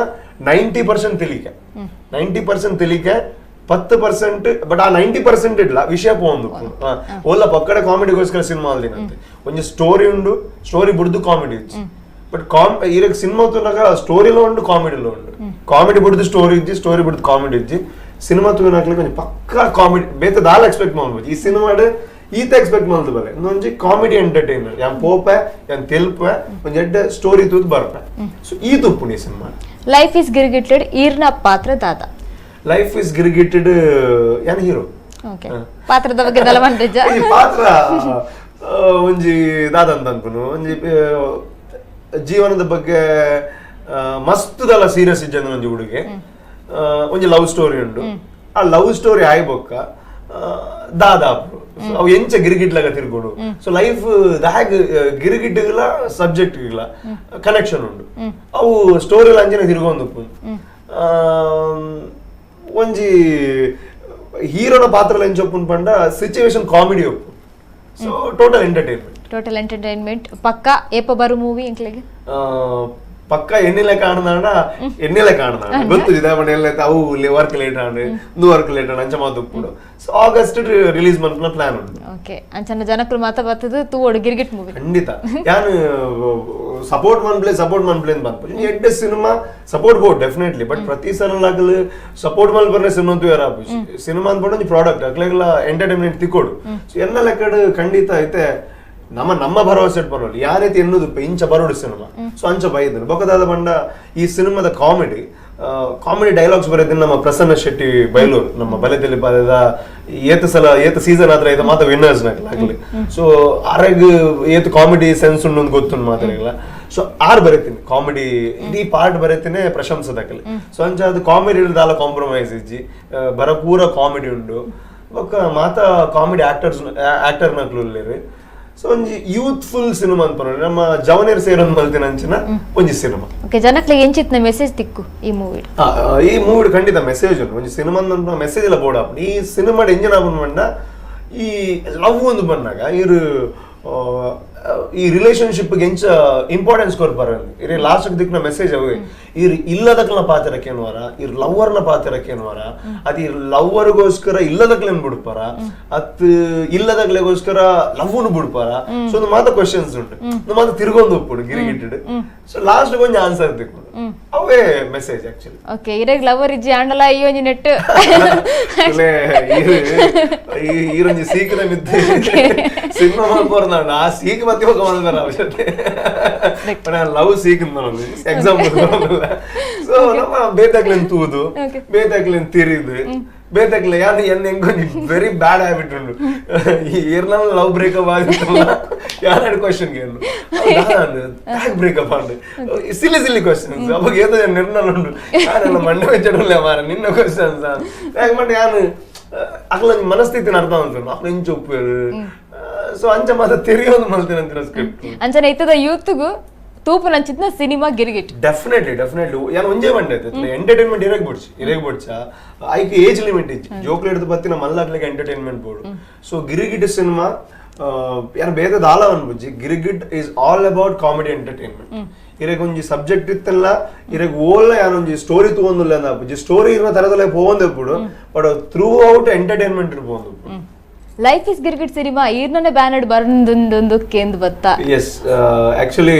90% ತಿಳಿಕೆ 90% ತಿಳಿಕೆ 10% ಬಟ್ ಆ 90% ಇಡ್ಲ ವಿಷಯ ಪೋಂದು ಓಲ್ಲ ಪಕ್ಕಡೆ ಕಾಮಿಡಿಗೋಸ್ಕರ ಸಿನಿಮಾ ಅಲ್ದಿನಂತೆ ಒಂಜಿ ಸ್ಟೋರಿ ಉಂಡು, ಸ್ಟೋರಿ ಬುಡ್ದು ಕಾಮಿಡಿ ಇಜ್ಜಿ. ಬಟ್ ಈರಗ್ ಸಿನಿಮಾ ತೂನಾಗ ಸ್ಟೋರಿಲೋ ಉಂಡು ಕಾಮಿಡಿಲೋ ಉಂಡು. ಕಾಮಿಡಿ ಬುಡ್ದು ಸ್ಟೋರಿ ಇಜ್ಜಿ, ಸ್ಟೋರಿ ಬುಡ್ದು ಕಾಮಿಡಿ ಇಜ್ಜಿ. ಸಿನಿಮಾ ತೂನಾಕ್ಲಿಕ್ಕೆ ಒಂಜಿ ಪಕ್ಕಾ ಕಾಮಿಡಿ ಬೇತೆ ದಾಲ ಎಕ್ಸ್ಪೆಕ್ಟ್ ಮಾಡ್ಬೋದು. ಈ ಸಿನಿಮಾಡ್ ಈತ ಎಕ್ಸ್ಪೆಕ್ಟ್ ಮಲ್ತು ಬಲೆ ಒಂಜಿ ಕಾಮಿಡಿ ಎಂಟರ್ಟೈನರ್ ಯಾನ್ ಪೋಪೆ ಯಾನ್ ತೆಲ್ಪೆ ಒಂಜಿ ಎಡ್ಡೆ ಸ್ಟೋರಿ ತೂದು ಬರ್ಪೆ ಸೊ ಈ ತುಪ್ಪುನಿ cinema life is ಗಿರ್ಗಿಟೆಡ್ ಈರ್ನ ಪಾತ್ರ ದಾದ ಲೈಫ್ is ಗಿರ್ಗಿಟೆಡ್ ಯಾನ್ ಹೀರೋ ಓಕೆ ಪಾತ್ರದ ಬಗ್ಗೆ ದಲವಂತಜ ಈ ಪಾತ್ರ ಒಂಜಿ ದಾದ ಅಂತ ಅನ್ಪುನು ಒಂಜಿ ಜೀವನದ ಬಗ್ಗೆ ಮಸ್ತುದಲ್ಲ ಸೀರಿಯಸ್ ಇಜ್ಜಂದ ಒಂಜಿ ಹುಡುಗೆ ಒಂಜಿ ಲವ್ ಸ್ಟೋರಿ ಉಂಡು ಆ ಲವ್ ಸ್ಟೋರಿ ಆಯ್ಬೊಕ್ಕ ದಾದಾಪು ಅವು ಎಂಚ ಗಿರಿಗಿಟ್ಲಾಗ ತಿರ್ಗೋಡು ಸೊ ಲೈಫ್ ದಾಗ್ ಗಿರಿಗಿಡ್ಗಳ ಸಬ್ಜೆಕ್ಟ್ ಕನೆಕ್ಷನ್ ಉಂಡು ಅವು ಸ್ಟೋರಿ ಅಂಚನೆ ತಿರ್ಗೊಂದು ಒಂಜಿ ಹೀರೋನ ಪಾತ್ರ ಎಂಚೊಪ್ಪುನ್ ಪಂಡ ಸಿಚುವೇಶನ್ ಕಾಮಿಡಿ ಒಪ್ಪು so total entertainment total entertainment ಪಕ್ಕ ಏಪ ಬರು ಮೂವಿ ಎಂಕ್ಲೆಗೆ ಪಕ್ಕ ಎಣ್ಣೆಲೆ ಕಾಣದಾಂಡ ಎಣ್ಣೆಲೆ ಕಾಣದಾಂಡ ಗೊತ್ತು ಇದಾಪಂಡ ಎಲ್ಲ ಅವು ವರ್ಕ್ ಲೇಟ್ ಆಂಡ್ ಇಂದು ವರ್ಕ್ ಲೇಟ್ ಆಂಡ್ ಅಂಚ ಮಾತು so August release ಮನ್ಪುನ plan ಉಂಟು ಓಕೆ ಅಂಚನ ಜನಕರು ಮಾತ ಬರ್ತದೆ ತೂವೋಡು ಗಿರ್ಗಿಟ್ ಮೂವಿ ಖಂಡಿತ ಯಾನು ಸಪೋರ್ಟ್ ಮನ್ಪ್ಲೆ ಸಪೋರ್ಟ್ ಮನ್ಪ್ಲೆ ಅಂತ ಬಂದ್ಪು ಎಡ್ಡೆ cinema support board definitely but ಪ್ರತಿ ಸಲ ಆಗಲು ಸಪೋರ್ಟ್ ಮಲ್ಪರ್ನೆ ಸಿನಿಮಾ ಅಂತೂ ಯಾರು ಸಿನಿಮಾ ಅಂದ್ಬಿಟ್ಟು ಒಂಜಿ ಪ್ರಾಡಕ್ಟ್ ಅಕ್ಲೆಗ್ಲ ಎಂಟರ್ಟೈನ್ಮೆಂಟ್ ತಿಕ್ಕೋಡು ಸೊ ಎನ್ನ ಲೆಕ್ಕಡ್ ಖಂಡಿತ ಐತೆ ನಮ್ಮ ನಮ್ಮ ಭರವಸೆ ಬರೋಲ್ಲ ಯಾರೈತಿ ಎನ್ನುದು ಇಂಚ ಬರೋಡು ಸಿನಿಮಾ ಸೊ ಅಂಚ ಬೈದನು ಬೊಕದಾದ ಬಂಡ ಈ ಸಿನಿಮಾದ comedy comedy dialogues ಬರೋದಿನ ನಮ್ಮ ಪ್ರಸನ್ನ ಶೆಟ್ಟಿ ಬೈಲೂರು ನಮ್ಮ ಬಲೆದಲ್ಲಿ ಬರೆದ ಏತ ಸಲ ಏತ ಸೀಸನ್ ಆದ್ರೆ ಏತ ಮಾತ ವಿನ್ನರ್ಸ್ ನಕಲಾಗ್ಲಿ ಸೊ ಆರಾಗ ಏತ ಕಾಮಿಡಿ ಸೆನ್ಸ್ ಉಂಡು ಗೊತ್ತುಂಡು ಮಾತಾಡಲ್ಲ ಸೊ ಆರ್ ಬರೀತೀನಿ ಕಾಮಿಡಿ ಇಡೀ ಪಾರ್ಟ್ ಬರೀತೀನಿ ಪ್ರಶಂಸದಕಲಿ ಸೊ ಅಂಚ ಅದು ಕಾಮಿಡಿ ದಾಲ ಕಾಂಪ್ರಮೈಸ್ ಇಜ್ಜಿ ಬರ ಪೂರ ಕಾಮಿಡಿ ಉಂಡು ಬೊಕ್ಕ ಮಾತ comedy actors actor ನಕ್ಲು ಉಲ್ಲೇರು so ಒಂಜಿ ಯೂತ್ಫುಲ್ ಸಿನಿಮಾ ಅಂತ ನಮ್ಮ ಜವನೇರ್ ಸೇರೊಂದು ಮಲ್ತಿನ ಅಂಚಿನ ಒಂಜಿ ಸಿನಿಮಾ ಓಕೆ ಜನಕ್ಲೆಗ್ ಎಂಚಿತ್ನ ಮೆಸೇಜ್ ತಿಕ್ಕು ಈ ಮೂವಿ ಈ ಮೂವಿ ಖಂಡಿತ ಮೆಸೇಜ್ ಉಂಟು ಒಂಜಿ ಸಿನಿಮಾ ಮೆಸೇಜ್ ಎಲ್ಲ ಬೋರ್ಡ್ ಆಪುಂಡು ಈ ಸಿನಿಮಾ ಎಂಜಿನ್ ಆಪುಂಡು ಪಂಡ ಈ ಲವ್ ಒಂದು ಬಂದಾಗ ಇರು ಈ ರಿಲೇಶನ್ಶಿಪ್ ಎಂಚ ಇಂಪಾರ್ಟೆನ್ಸ್ ಕೊರ್ಪಾರ ಇರೆ ಲಾಸ್ಟ್ ದಿಕ್ನ ಮೆಸೇಜ್ ಅವೆ ಇರ್ ಇಲ್ಲದಕ್ಲನ ಪಾತ್ರಕ್ಕೇನುವಾರ ಇರ್ ಲವ್ವರ್ನ ಪಾತ್ರಕ್ಕೇನುವಾರ ಅದು ಇರ್ ಲವ್ವರ್ಗೋಸ್ಕರ ಇಲ್ಲದಕ್ಲೇನ್ ಬಿಡ್ಪಾರ ಅತ್ ಇಲ್ಲದಕ್ಲೆಗೋಸ್ಕರ ಲವ್ನು ಬಿಡ್ಪಾರ ಸೊ ಒಂದು ಮಾತ ಕ್ವಶನ್ಸ್ ಉಂಟು ಒಂದು ಮಾತ ತಿರ್ಗೊಂದು ಉಪ್ಪುಡು ಗಿರಿಗಿಟ್ಟಿಡು ಸೊ ಲಾಸ್ಟ್ ಕೊಂಚ ಆನ್ಸರ್ ದಿಕ್ಕು ಅವೇ message actually okay ಇರೆಗ್ lover ಇಜ್ಜಿ ಆಂಡಲ ಈ ಒಂಜಿ ನೆಟ್ ಈರೊಂಜಿ ಸೀಕದ ಮಿತ್ತೆ ಸಿನಿಮಾ ಮಲ್ಪೋರ್ನಾಂಡ ಆ ಸೀಕ್ ಮತ್ತಿ ಹೋಗ ಮಲ್ಪರ ಅವಶ್ಯಕತೆ ಲವ್ ಸೀಕ್ ಎಕ್ಸಾಂಪಲ್ ಸೊ ನಮ್ಮ ಬೇತಾಕ್ಲೇನ್ ತೂದು ಬೇತಾಕ್ಲೇನ್ ತಿರಿದು ಬೇತಾಕ್ಲೆ ಯಾರು ಎನ್ನ ಹೆಂಗೊಂಜಿ very bad habit ಉಂಡು ಇರ್ನ ಲವ್ ಬ್ರೇಕಪ್ ಆಗಿತ್ತಲ್ಲ ಯಾರು ಕ್ವಶನ್ ಕೇಳು ಯಾಕೆ ಬ್ರೇಕಪ್ ಆಂಡ್ ಸಿಲಿ ಸಿಲಿ ಕ್ವಶನ್ಸ್ ಅವಾಗ ಏತೋ ನಿರ್ಣಲ ಉಂಡು ಯಾರೆಲ್ಲ ಮಂಡೆ ವೆಚ್ಚಡಲ್ಲ ಮಾರ ನಿನ್ನ ಕ್ವಶನ್ಸ್ ಯಾಕೆ ಮಂಡೆ ಯಾನು ಅಕ್ಲ ಮನಸ್ಥಿತಿನ ಅರ್ಥ ಉಂಟು ಅಕ್ಲ ಇಂಚ ಉಪ್ಪು ಸೊ ಅಂಚ ಮಾತ್ರ ತೆರಿಯೋದು ಮಲ್ತಿನ ಅಂತಿನ ಸ್ಕ್ರಿಪ್ಟ್ ಅಂಚನೆ ಇತ್ತದ ಯೂತ್ಗೂ ತೂಪು ನಂಚಿತ್ನ cinema Girgit definitely definitely ಯಾನು ಒಂಜೇ ಬಂಡೆ ಎಂಟರ್ಟೈನ್ಮೆಂಟ್ ಇರಕ್ ಬಿಡ್ಚಿ ಇರಕ್ ಬಿಡ್ಚ ಐಕ್ ಏಜ್ ಲಿಮಿಟ್ ಇಜ್ಜಿ ಜೋಕ್ಲು ಹಿಡಿದು ಬತ್ತಿನ ಮಲ್ಲಾಗ್ಲಿಕ್ಕೆ entertainment board so Girgit cinema ಯಾರು ಬೇರೆ ದಾಲ ಅನ್ಬುಜ್ಜಿ Girgit is all about comedy entertainment ಇರಕ್ ಒಂಜಿ ಸಬ್ಜೆಕ್ಟ್ ಇತ್ತಲ್ಲ ಇರಕ್ ಓಲ್ಲ ಯಾನೊಂಜಿ ಸ್ಟೋರಿ ತೂವೊಂದುಲ್ಲ ಅಂದ ಸ್ಟೋರಿ ಇರೋ ತರದಲ್ಲೇ ಪೋವೊಂದು ಇಪ್ಪುಡು but through out entertainment ಇರ್ಬೋದು life is Girgit cinema ಈರ್ನನೆ ಬ್ಯಾನರ್ಡ್ ಬರಂದೊಂದು ಕೇಂದ್ರ ಬತ್ತ ಎಸ್ ಆಕ್ಚುಲಿ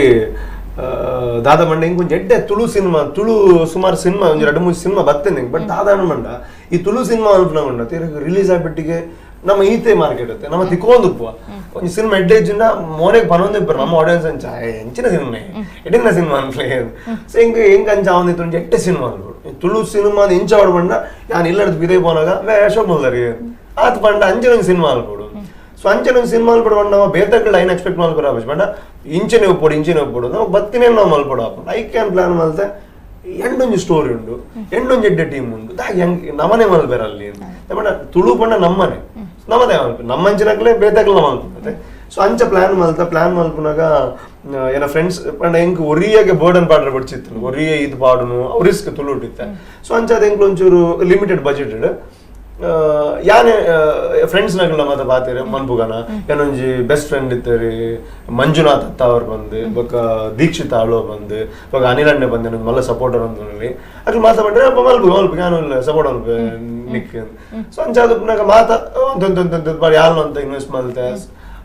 ದಾದ ಮಂಡ ಹಿಂಗ್ ಒಂಜಿ ಎಡ್ಡೆ ತುಳು ಸಿನಿಮಾ ತುಳು ಸುಮಾರು ಸಿನಿಮಾ ಒಂಜಿ ಎರಡು ಮೂರು ಸಿನಿಮಾ ಬತ್ತೇನೆ ಬಟ್ ದಾದ ಮಂಡ ಈ ತುಳು ಸಿನಿಮಾ ಅನ್ಪುನ ಮಂಡ ರಿಲೀಸ್ ಆಗ್ಬಿಟ್ಟಿಗೆ ನಮ್ಮ ಈತೆ ಮಾರ್ಕೆಟ್ ಇರುತ್ತೆ ನಮ್ಮ ತಿಕ್ಕೊಂದು ಉಪ್ಪು ಒಂಜಿ ಸಿನಿಮಾ ಎಡ್ಡೆ ಇಜ್ಜಿಂದ ಮೋನೆಗೆ ಪನೊಂದು ಇಪ್ಪರು ನಮ್ಮ ಆಡಿಯನ್ಸ್ ಅಂಚ ಎಂಚಿನ ಸಿನಿಮಾ ಎಡ್ಡಿನ ಸಿನಿಮಾ ಅನ್ಪ್ಲೆ ಸೊ ಹಿಂಗೆ ಹೆಂಗೆ ಅಂಚ ಅವನಿತ್ತು ಒಂಜಿ ಎಡ್ಡೆ ಸಿನಿಮಾ ಅನ್ಬಿಡು ತುಳು ಸಿನಿಮಾ ಇಂಚ ಆಡು ಬಂಡ ನಾನು ಇಲ್ಲಡ್ದು ಬಿದೆ ಪೋನಾಗ ವೇ ಅಶೋಕ್ ಮಲ್ದಾರಿ ಆತ್ ಪಂಡ ಅಂಚಿನ ಒಂಜಿ ಸಿನಿಮಾ ಅನ್ಬಿಡು ಸೊ ಅಂಚನೆ ಒಂದು ಸಿನಿಮಾ ಅನ್ಬಿಡು ಬಂಡ ನಾವು ಬೇತಗಳ ಲೈನ್ ಎಕ್ಸ್ಪೆಕ್ಟ್ ಮಲ್ಪರ ಬಂಡ ಇಂಚನೆ ಒಪ್ಪೋಡು ಇಂಚನೆ ಒಪ್ಪೋಡು ನಾವು ಬತ್ತಿನೇ ನಾವು ಮಲ್ಪಡು ಹಾಕೊಂಡು I can plan ಮಲ್ತೆ ಎಂಡೊಂಜಿ story ಉಂಡು ಎಂಡೊಂಜಿ ಎಡ್ಡೆ ಟೀಮ್ ಉಂಡು ದಾಗೆ ಹೆಂಗ್ ನಮನೆ ಮಲ್ಪೆರ ಅಲ್ಲಿ ಪಂಡ ತುಳು ಪಂಡ ನಮ್ಮನೆ ನಮ್ಮದೇ ಮಲ್ಪ ನಮ್ಮಂಚಿನಕ್ಲೆ ಬೇತಕ್ಲ ಮಲ್ಪುತ್ತೆ ಸೊ ಅಂಚ ಪ್ಲಾನ್ ಮಲ್ತ ಪ್ಲಾನ್ ಮಲ್ಪುನಾಗ ಏನ ಫ್ರೆಂಡ್ಸ್ ಪಂಡ ಹೆಂಗ್ ಒರಿಯಾಗೆ ಬರ್ಡನ್ ಪಾಡ್ರೆ ಬಡ್ಚಿತ್ತು ಒರಿಯೇ ಇದು ಪಾಡುನು ಅವ್ ರಿಸ್ಕ್ ತುಳು ಇಟ್ಟಿತ್ತೆ ಸೊ ಅಂಚ ಅದು ಹೆಂಗ್ ಒಂಚೂರು ಲಿಮಿಟೆಡ್ ಬಜೆಟ್ ಯಾನೆ ಫ್ರೆಂಡ್ಸ್ ನಗಲ ಮಾತ ಬಾತೇರೆ ಮನ್ಪುಗನ ಏನೊಂಜಿ ಬೆಸ್ಟ್ ಫ್ರೆಂಡ್ ಇತ್ತೇರಿ ಮಂಜುನಾಥ್ ಅತ್ತ ಅವ್ರು ಬಂದು ಬೊಕ್ಕ ದೀಕ್ಷಿತ ಆಳೋ ಬಂದು ಬೊಕ್ಕ ಅನಿಲ್ ಅಣ್ಣೆ ಬಂದೆ ಮಲ್ಲ ಸಪೋರ್ಟರ್ ಅಂದ್ರಲ್ಲಿ ಅದ್ರ ಮಾತ ಬಂದ್ರೆ ಮಲ್ಪು ಮಲ್ಪು ಯಾನು ಸಪೋರ್ಟ್ ಅಲ್ಪ ನಿಕ್ ಸೊ ಅಂಚ ಅದು ಮಾತ ಒಂದೊಂದೊಂದೊಂದು ಬಾರಿ ಯಾರು ಅಂತ ಇನ್ವೆಸ್ಟ್ ಮಲ್ತೆ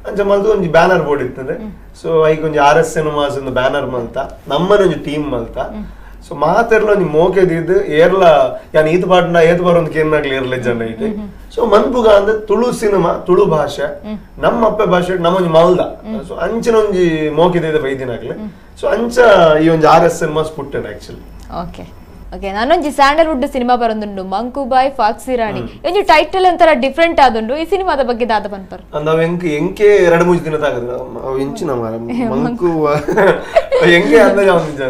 ಅಂಚ ಮಲ್ತು ಒಂಜಿ ಬ್ಯಾನರ್ ಬೋರ್ಡ್ ಇತ್ತಂದ್ರೆ ಸೊ ಐಕ್ ಒಂಜಿ R S cinemas ಒಂದು ಬ್ಯಾನರ್ ಮಲ್ತ ನಮ್ಮನೆ ಒಂಜಿ ಟೀಮ್ ಮಲ್ತ. So ಮಾತೆರ್ಲ ಒಂಜಿ ಮೋಕೆ ದೀದ್ ಏರ್ಲ ಯಾನ್ ಈತ್ ಪಾಡ್ನ ಏತ್ ಬರೊಂದು ಕೇನ್ನಾಗ್ಲಿ ಏರ್ಲ ಜನ ಇತ್ತೆ ಸೊ ಮನ್ಪುಗ ಅಂದ್ರೆ ತುಳು ಸಿನಿಮಾ ತುಳು ಭಾಷೆ ನಮ್ಮ ಅಪ್ಪೆ ಭಾಷೆ ನಮ್ಮ ಒಂಜಿ ಮಲ್ದ ಸೊ ಅಂಚಿನ ಒಂಜಿ ಮೋಕೆ ದೀದ ಬೈದಿನಾಗ್ಲಿ ಸೊ ಅಂಚ ಈ ಒಂಜಿ R S cinema ಪುಟ್ಟೆಡ್ actually okay okay ನಾನೊಂಜಿ Sandalwood cinema ಬರೊಂದುಂಡು ಮಂಕುಬಾಯ್ foxy ರಾಣಿ ಒಂಜಿ ಟೈಟಲ್ ಒಂಥರ ಡಿಫ್ರೆಂಟ್ ಆದುಂಡು ಈ ಸಿನಿಮಾದ ಬಗ್ಗೆ ದಾದ ಪನ್ಪರ್ ನಾವ್ ಎಂಕ್ ಎಂಕೆ ಎರಡು ಮೂಜಿ ದಿನ ತಾಗದ ಅವು ಇಂಚಿನ ಮಾರ ಮಂಕು ಎಂಕೆ ಅಂದಾಜ್ ಅವನ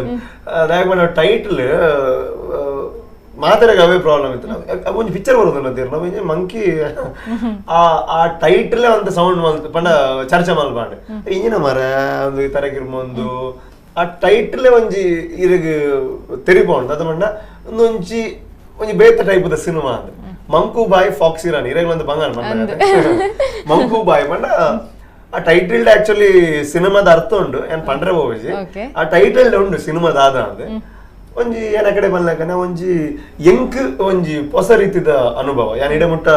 ದಾಯಕ ಟೈಟಲ್ ಮಾತಾಡಕ್ಕೆ ಅವೇ ಪ್ರಾಬ್ಲಮ್ ಇತ್ತು ನಾವು ಒಂಜಿ ಪಿಕ್ಚರ್ ಬರೋದು ತೀರ್ ನಾವು ಇಂಜೆ ಮಂಕಿ ಆ ಆ ಟೈಟಲ್ ಅಂತ ಸೌಂಡ್ ಮಲ್ ಪಂಡ ಚರ್ಚೆ ಮಲ್ಪಾಂಡೆ ಇಂಜಿನ ಮರ ಒಂದು ತರಗಿರ್ಮೊಂದು ಆ ಟೈಟಲ್ ಒಂಜಿ ಇರಗ್ ತೆರಿಪೋಂಡು ಅದ ಪಂಡ ಒಂದೊಂಜಿ ಒಂಜಿ ಬೇತ ಟೈಪ್ ದ ಸಿನಿಮಾ ಅಂದ್ರೆ ಮಂಕುಬಾಯ್ ಫಾಕ್ಸಿ ರಾಣಿ ಇರಗ್ ಒಂದು ಬಂಗಾರ ಮಂಕುಬಾಯ್ ಪಂಡ ಆ ಟೈಟಲ್ ಆಕ್ಚುಲಿ ಸಿನಿಮಾದ ಅರ್ಥ ಉಂಡು ಏನ್ ಪಂಡ್ರೆ ಹೋಗಿ ಆ ಟೈಟಲ್ ಉಂಡು ಸಿನಿಮಾದ ಆದ ಅಂದ್ರೆ ಒಂಜಿ ಏನ ಕಡೆ ಬಲ್ಲಕನ ಒಂಜಿ ಎಂಕ್ ಒಂಜಿ ಹೊಸ ರೀತಿದ ಅನುಭವ ಯಾನ್ ಇಡಮುಟ್ಟ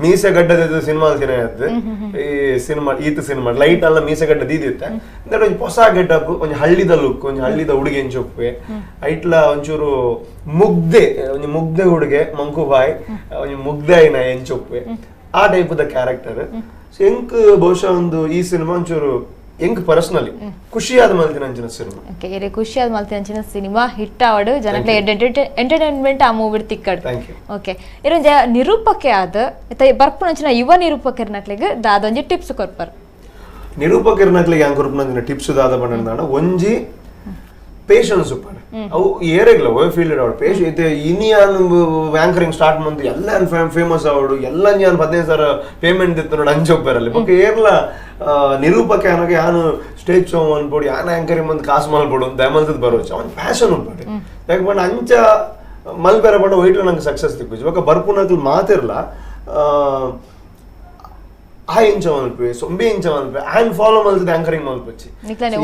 ಮೀಸೆ ಗಡ್ಡದ ಸಿನಿಮಾ ಈ ಸಿನಿಮಾ ಈತ ಸಿನಿಮಾ ಲೈಟ್ ಅಲ್ಲ ಮೀಸೆ ಗಡ್ಡ ದೀದಿತ್ತೆ ಅಂದ್ರೆ ಒಂಜಿ ಹೊಸ ಗೆಟಪ್ ಒಂಜಿ ಹಳ್ಳಿದ ಲುಕ್ ಒಂಜಿ ಹಳ್ಳಿದ ಹುಡುಗಿ ಎಂಚೊಪ್ಪೆ ಐಟ್ಲ ಒಂಚೂರು ಮುಗ್ದೆ ಒಂಜಿ ಮುಗ್ದೆ ಹುಡುಗೆ ಮಂಕುಬಾಯ್ ಒಂಜಿ ಮುಗ್ದೆ ಐನ ಎಂಚೊಪ್ಪೆ ಆ type the character so ಎಂಕ್ ಬಹುಶಃ ಒಂದು ಈ ಸಿನಿಮಾ ಒಂಚೂರು ಎಂಕ್ ಪರ್ಸನಲಿ ಖುಷಿಯಾದ ಮಲ್ತಿನ ಅಂಚಿನ ಸಿನಿಮಾ ಓಕೆ ಇರೆ ಖುಷಿಯಾದ ಮಲ್ತಿನ ಅಂಚಿನ ಸಿನಿಮಾ ಹಿಟ್ ಆವಡು ಜನಕ್ಲೆ ಎಂಟರ್ಟೈನ್ಮೆಂಟ್ ಆ ಮೂವಿ ತಿಕ್ಕಡ್ ಓಕೆ ಇರೊಂಜ ನಿರೂಪಕೆ ಆದ ಬರ್ಪುನ ಅಂಚಿನ ಯುವ ನಿರೂಪಕರ್ನಕ್ಲೆಗ್ ದಾದೊಂಜಿ ಟಿಪ್ಸ್ ಕೊರ್ಪರ್ ನಿರೂಪಕರ್ನಕ್ಲೆಗ್ ಯಾಂಗ್ ಕೊರ್ಪುನ ಟಿಪ್ಸ್ ದಾದ ಪಂಡ ಒಂಜಿ ಪೇಷನ್ಸ್ ಉಪ್ಪಡು ಅವು ಏರೆಗ್ಲ ಓ ಫೀಲ್ಡ್ ಅವಡು ಪೇಶ್ ಇತ್ತೆ ಇನಿ ಯಾನ್ ಆಂಕರಿಂಗ್ ಸ್ಟಾರ್ಟ್ ಮಂತು ಎಲ್ಲ ಫೇಮಸ್ ಅವಡು ಎಲ್ಲ ಯಾನ್ 15,000 ಪೇಮೆಂಟ್ ಇತ್ತು ನೋಡಿ ಅಂಚೊಪ್ಪರಲ್ಲಿ ಬೊಕ್ಕ ಏರ್ಲ ನಿರೂಪಕ ಅನ್ನೋಕೆ ಯಾನು ಸ್ಟೇಜ್ ಶೋ ಅನ್ಬೋದು ಯಾನ್ ಆಂಕರಿಂಗ್ ಬಂದು ಕಾಸು ಮಲ್ಬೋದು ದಯಮಲ್ತದ ಬರೋಚ್ ಅವ್ನ ಫ್ಯಾಷನ್ ಉಪ್ಪಡು ಯಾಕೆ ಪಂಡ ಅಂಚ ಮಲ್ಪೆರ ಪಂಡ ವೈಟ್ಲ ನಂಗೆ ಸಕ್ಸಸ್ ತಿಕ್ಕುಜಿ ಬೊಕ್ಕ ಬರ್ಪುನಕ್ಲು ಮಾತಿರ್ಲ ಆ ಇಂಚ ಮಲ್ಪೆ ಸೊಂಬೆ ಇಂಚ ಮಲ್ಪೆ ಆನ್ ಫಾಲೋ ಮಲ್ತದೆ ಆಂಕರಿಂಗ್ ಮಲ್ಪಚ್ಚಿ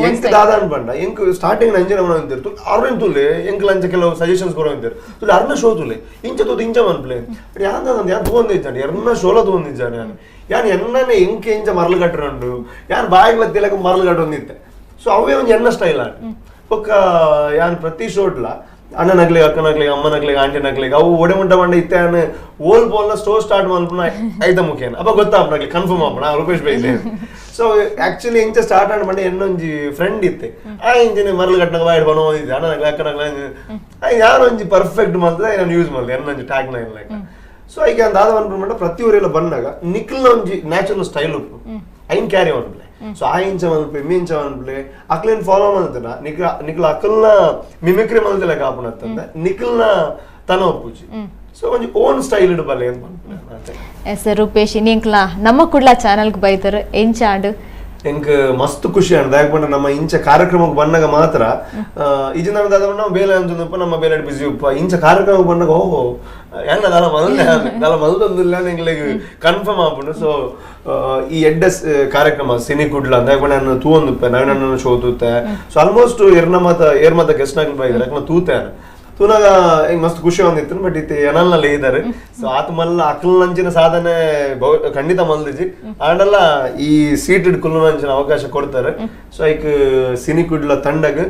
ಎಂಕ್ ದಾದ ಅನ್ಪಂಡ ಎಂಕ್ ಸ್ಟಾರ್ಟಿಂಗ್ ಅಂಜನ ಅಂತಿರ್ತು ಅವ್ರೇನ್ ತುಲೆ ಎಂಕ್ ಲಂಚ ಕೆಲವು ಸಜೆಷನ್ಸ್ ಕೊರೋ ಅಂತಿರು ತುಲೆ ಅರ್ನ ಶೋ ತುಲೆ ಇಂಚ ತೂತು ಇಂಚ ಮನ್ಪ್ಲೆ ಯಾನ್ ಯಾನ್ ತೂಂದಿದ್ದಾನೆ ಎರ್ನ ಶೋಲ ತೂಂದಿದ್ದಾನೆ ಯಾನ್ ಯಾನ್ ಎನ್ನನೆ ಎಂಕ್ ಇಂಚ ಮರಳು ಕಟ್ಟರುಂಡು ಯಾನ್ ಬಾಯಿಗೆ ಬತ್ತಿಲಕ ಮರಳು ಕಟ್ಟೊಂದಿತ್ತೆ ಸೊ ಅವೇ ಒಂಜಿ ಎನ್ನ ಸ್ಟೈಲ್ ಆಟ ಬೊಕ್ಕ ಯಾನ್ ಪ್ರತಿ ಶೋಟ್ಲ ಅಣ್ಣನಗ್ಲಿ ಅಕ್ಕನಗ್ಲಿ ಅಮ್ಮನಗ್ಲಿ ಆಂಟಿನಗ್ಲಿ ಅವು ಒಡೆ ಮುಂಟ ಮಂಡ ಇತ್ತೆ ಓಲ್ ಬೋಲ್ನ ಸ್ಟೋರ್ ಸ್ಟಾರ್ಟ್ ಮಲ್ಪುನ ಐತ ಮುಖೇನ ಅಪ್ಪ ಗೊತ್ತಾಪನಗ್ಲಿ ಕನ್ಫರ್ಮ್ ಆಪಣ ರೂಪೇಶ್ ಬೈಲೆ ಸೊ ಆಕ್ಚುಲಿ ಇಂಚ ಸ್ಟಾರ್ಟ್ ಆಂಡ್ ಮಂಡ ಎನ್ನೊಂಜಿ ಫ್ರೆಂಡ್ ಇತ್ತೆ ಆ ಇಂಚಿನ ಮರಳು ಕಟ್ಟನಾಗ ಬಾಯ್ಡ್ ಬನೋದಿದ್ದೆ ಅಣ್ಣನಗ್ಲಿ ಅಕ್ಕನಗ್ಲಿ ಯಾರೊಂಜಿ ಪರ್ಫೆಕ್ಟ್ ಮಲ್ತದೆ ನಾನು use ಮಲ್ದೆ ಎನ್ನೊಂಜಿ tag line like so ಈಗ ದಾದ ಅನ್ಪುಂಡ ಪ್ರತಿ ಊರೆಲ್ಲ ಬಂದಾಗ ನಿಕ್ಲ್ನ ಒಂಜಿ ನ್ಯಾಚುರಲ್ ಸ್ಟೈಲ್ ಉಪ್ಪು ಐನ್ ಕ್ಯಾರಿ ಮನ್ಪ್ಲೆ ಸೊ ಆ ಇಂಚ ಮನ್ಪೆ ಮೀ ಇಂಚ ಮನ್ಪ್ಲೆ ಅಕ್ಲೇನ್ ಫಾಲೋ ಮಲ್ತನ ನಿಕ್ಲ ನಿಕ್ಲ ಅಕ್ಕಲ್ನ ಮಿಮಿಕ್ರಿ ಮಲ್ತಿಲ್ಲ ಕಾಪುನತ್ತಂದ ನಿಕ್ಲ್ನ ತನ ಒಪ್ಪುಜಿ ಸೊ ಒಂಜಿ ಓನ್ ಸ್ಟೈಲ್ ಇಡಬಲ್ಲೆ ಅಂತ ಮನ್ಪುಲೆ. ಎಸ್ ರೂಪೇಶ್ ಇನ್ನಿಂಕ್ಲ ನಮ್ಮ ಕುಡ್ಲ ಚಾನಲ್ಗೆ ಬೈದರು ಎಂಚಾಂಡು ಎಂಕ್ ಮಸ್ತ್ ಖುಷಿ ಅಂಡ್ ಯಾಕಂದ್ರೆ ನಮ್ಮ ಇಂಚ ಕಾರ್ಯಕ್ರಮಕ್ಕೆ ಬಂದಾಗ ಮಾತ್ರ ಈಜಿನ ದಾದ ನಾವು ಬೇಲೆ ಅಂತಂದಪ್ಪ ನಮ್ಮ ಬೇಲೆ ಬಿಸಿ ಉಪ್ಪ ಇಂಚ ಕಾರ್ಯಕ್ರಮಕ್ಕೆ ಬಂದಾಗ ಓಹೋ ಹೆಂಗ ದಲ ಮೊದಲೇ ದಲ ಮೊದಲೊಂದಿಲ್ಲ ಎಂಗ್ಲಿಗೆ ಕನ್ಫರ್ಮ್ ಆಪುಂಡು. ಸೊ ಈ ಎಡ್ಡೆಸ್ ಕಾರ್ಯಕ್ರಮ ಸಿನಿ ಕುಡ್ಲ ಅಂತ ಯಾಕಂದ್ರೆ ನಾನು ತೂಂದುಪ್ಪೆ ನವೀನ ಶೋ ತೂತೆ ಸೊ ಆಲ್ಮೋಸ್ಟ್ ಏರ್ನ ಮಾತ ಏರ್ ಮಾತ ಗೆಸ್ಟ್ ನಾಗ್ ಬೈದಾರೆ ಯಾಕಂದ್ರೆ ತೂತೆ ತೂನಾಗ ಹಿಂಗ್ ಮಸ್ತ್ ಖುಷಿ ಒಂದಿತ್ತು ಬಟ್ ಇತ್ತೆ ಏನಲ್ಲ ಇದ್ದಾರೆ ಸೊ ಆತ ಮಲ್ಲ ಅಕ್ಲಂಚಿನ ಸಾಧನೆ ಖಂಡಿತ ಮಲ್ದಿಜಿ ಆಂಡಲ್ಲ ಈ ಸೀಟ್ ಕುಲ್ಲಂಚಿನ ಅವಕಾಶ ಕೊಡ್ತಾರೆ. ಸೊ ಐಕ್ ಸಿನಿ ಕುಡ್ಲ ತಂಡಗ್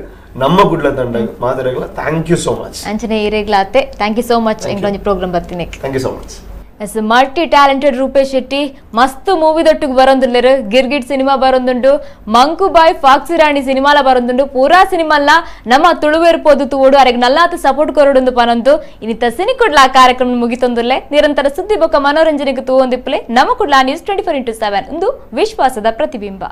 ನಮ್ಮ Kudla ತಂಡಗ್ ಮಾತಾಡಗಲ thank you so much ಅಂಚನೆ ಇರೇಗ್ಲಾತೆ thank you so much ಇಂಗ್ಲೊಂಜಿ program ಬರ್ತೀನಿ. Thank you so much. Yes multi talented Rupesh Shetty ಮಸ್ತ್ ಮೂವಿ ದೊಟ್ಟಿಗೆ ಬರೋಂದುಲ್ಲೇರು ಗಿರ್ಗಿಟ್ ಸಿನಿಮಾ ಬರೋಂದುಂಡು ಮಂಕುಬಾಯ್ ಫಾಕ್ಸಿ ರಾಣಿ ಸಿನಿಮಾಲ ಬರೋಂದುಂಡು ಪೂರಾ ಸಿನಿಮಾಲ ನಮ್ಮ ತುಳುವೇರು ಪೋದು ತೂಡು ಅರೆಗ್ ನಲ್ಲಾತ ಸಪೋರ್ಟ್ ಕೊರಡುಂದು ಪನೊಂದು ಇನ್ನಿತ ಸಿನಿ ಕುಡ್ಲ ಕಾರ್ಯಕ್ರಮ ಮುಗಿತೊಂದುಲ್ಲೆ ನಿರಂತರ ಸುದ್ದಿ ಬೊಕ್ಕ ಮನೋರಂಜನೆಗೆ ತೂವೊಂದಿಪ್ಪಲೆ ನಮ್ಮ ಕುಡ್ಲ ನ್ಯೂಸ್ 24x7 ಒಂದು ವಿಶ್ವಾಸದ ಪ್ರತಿಬಿಂಬ.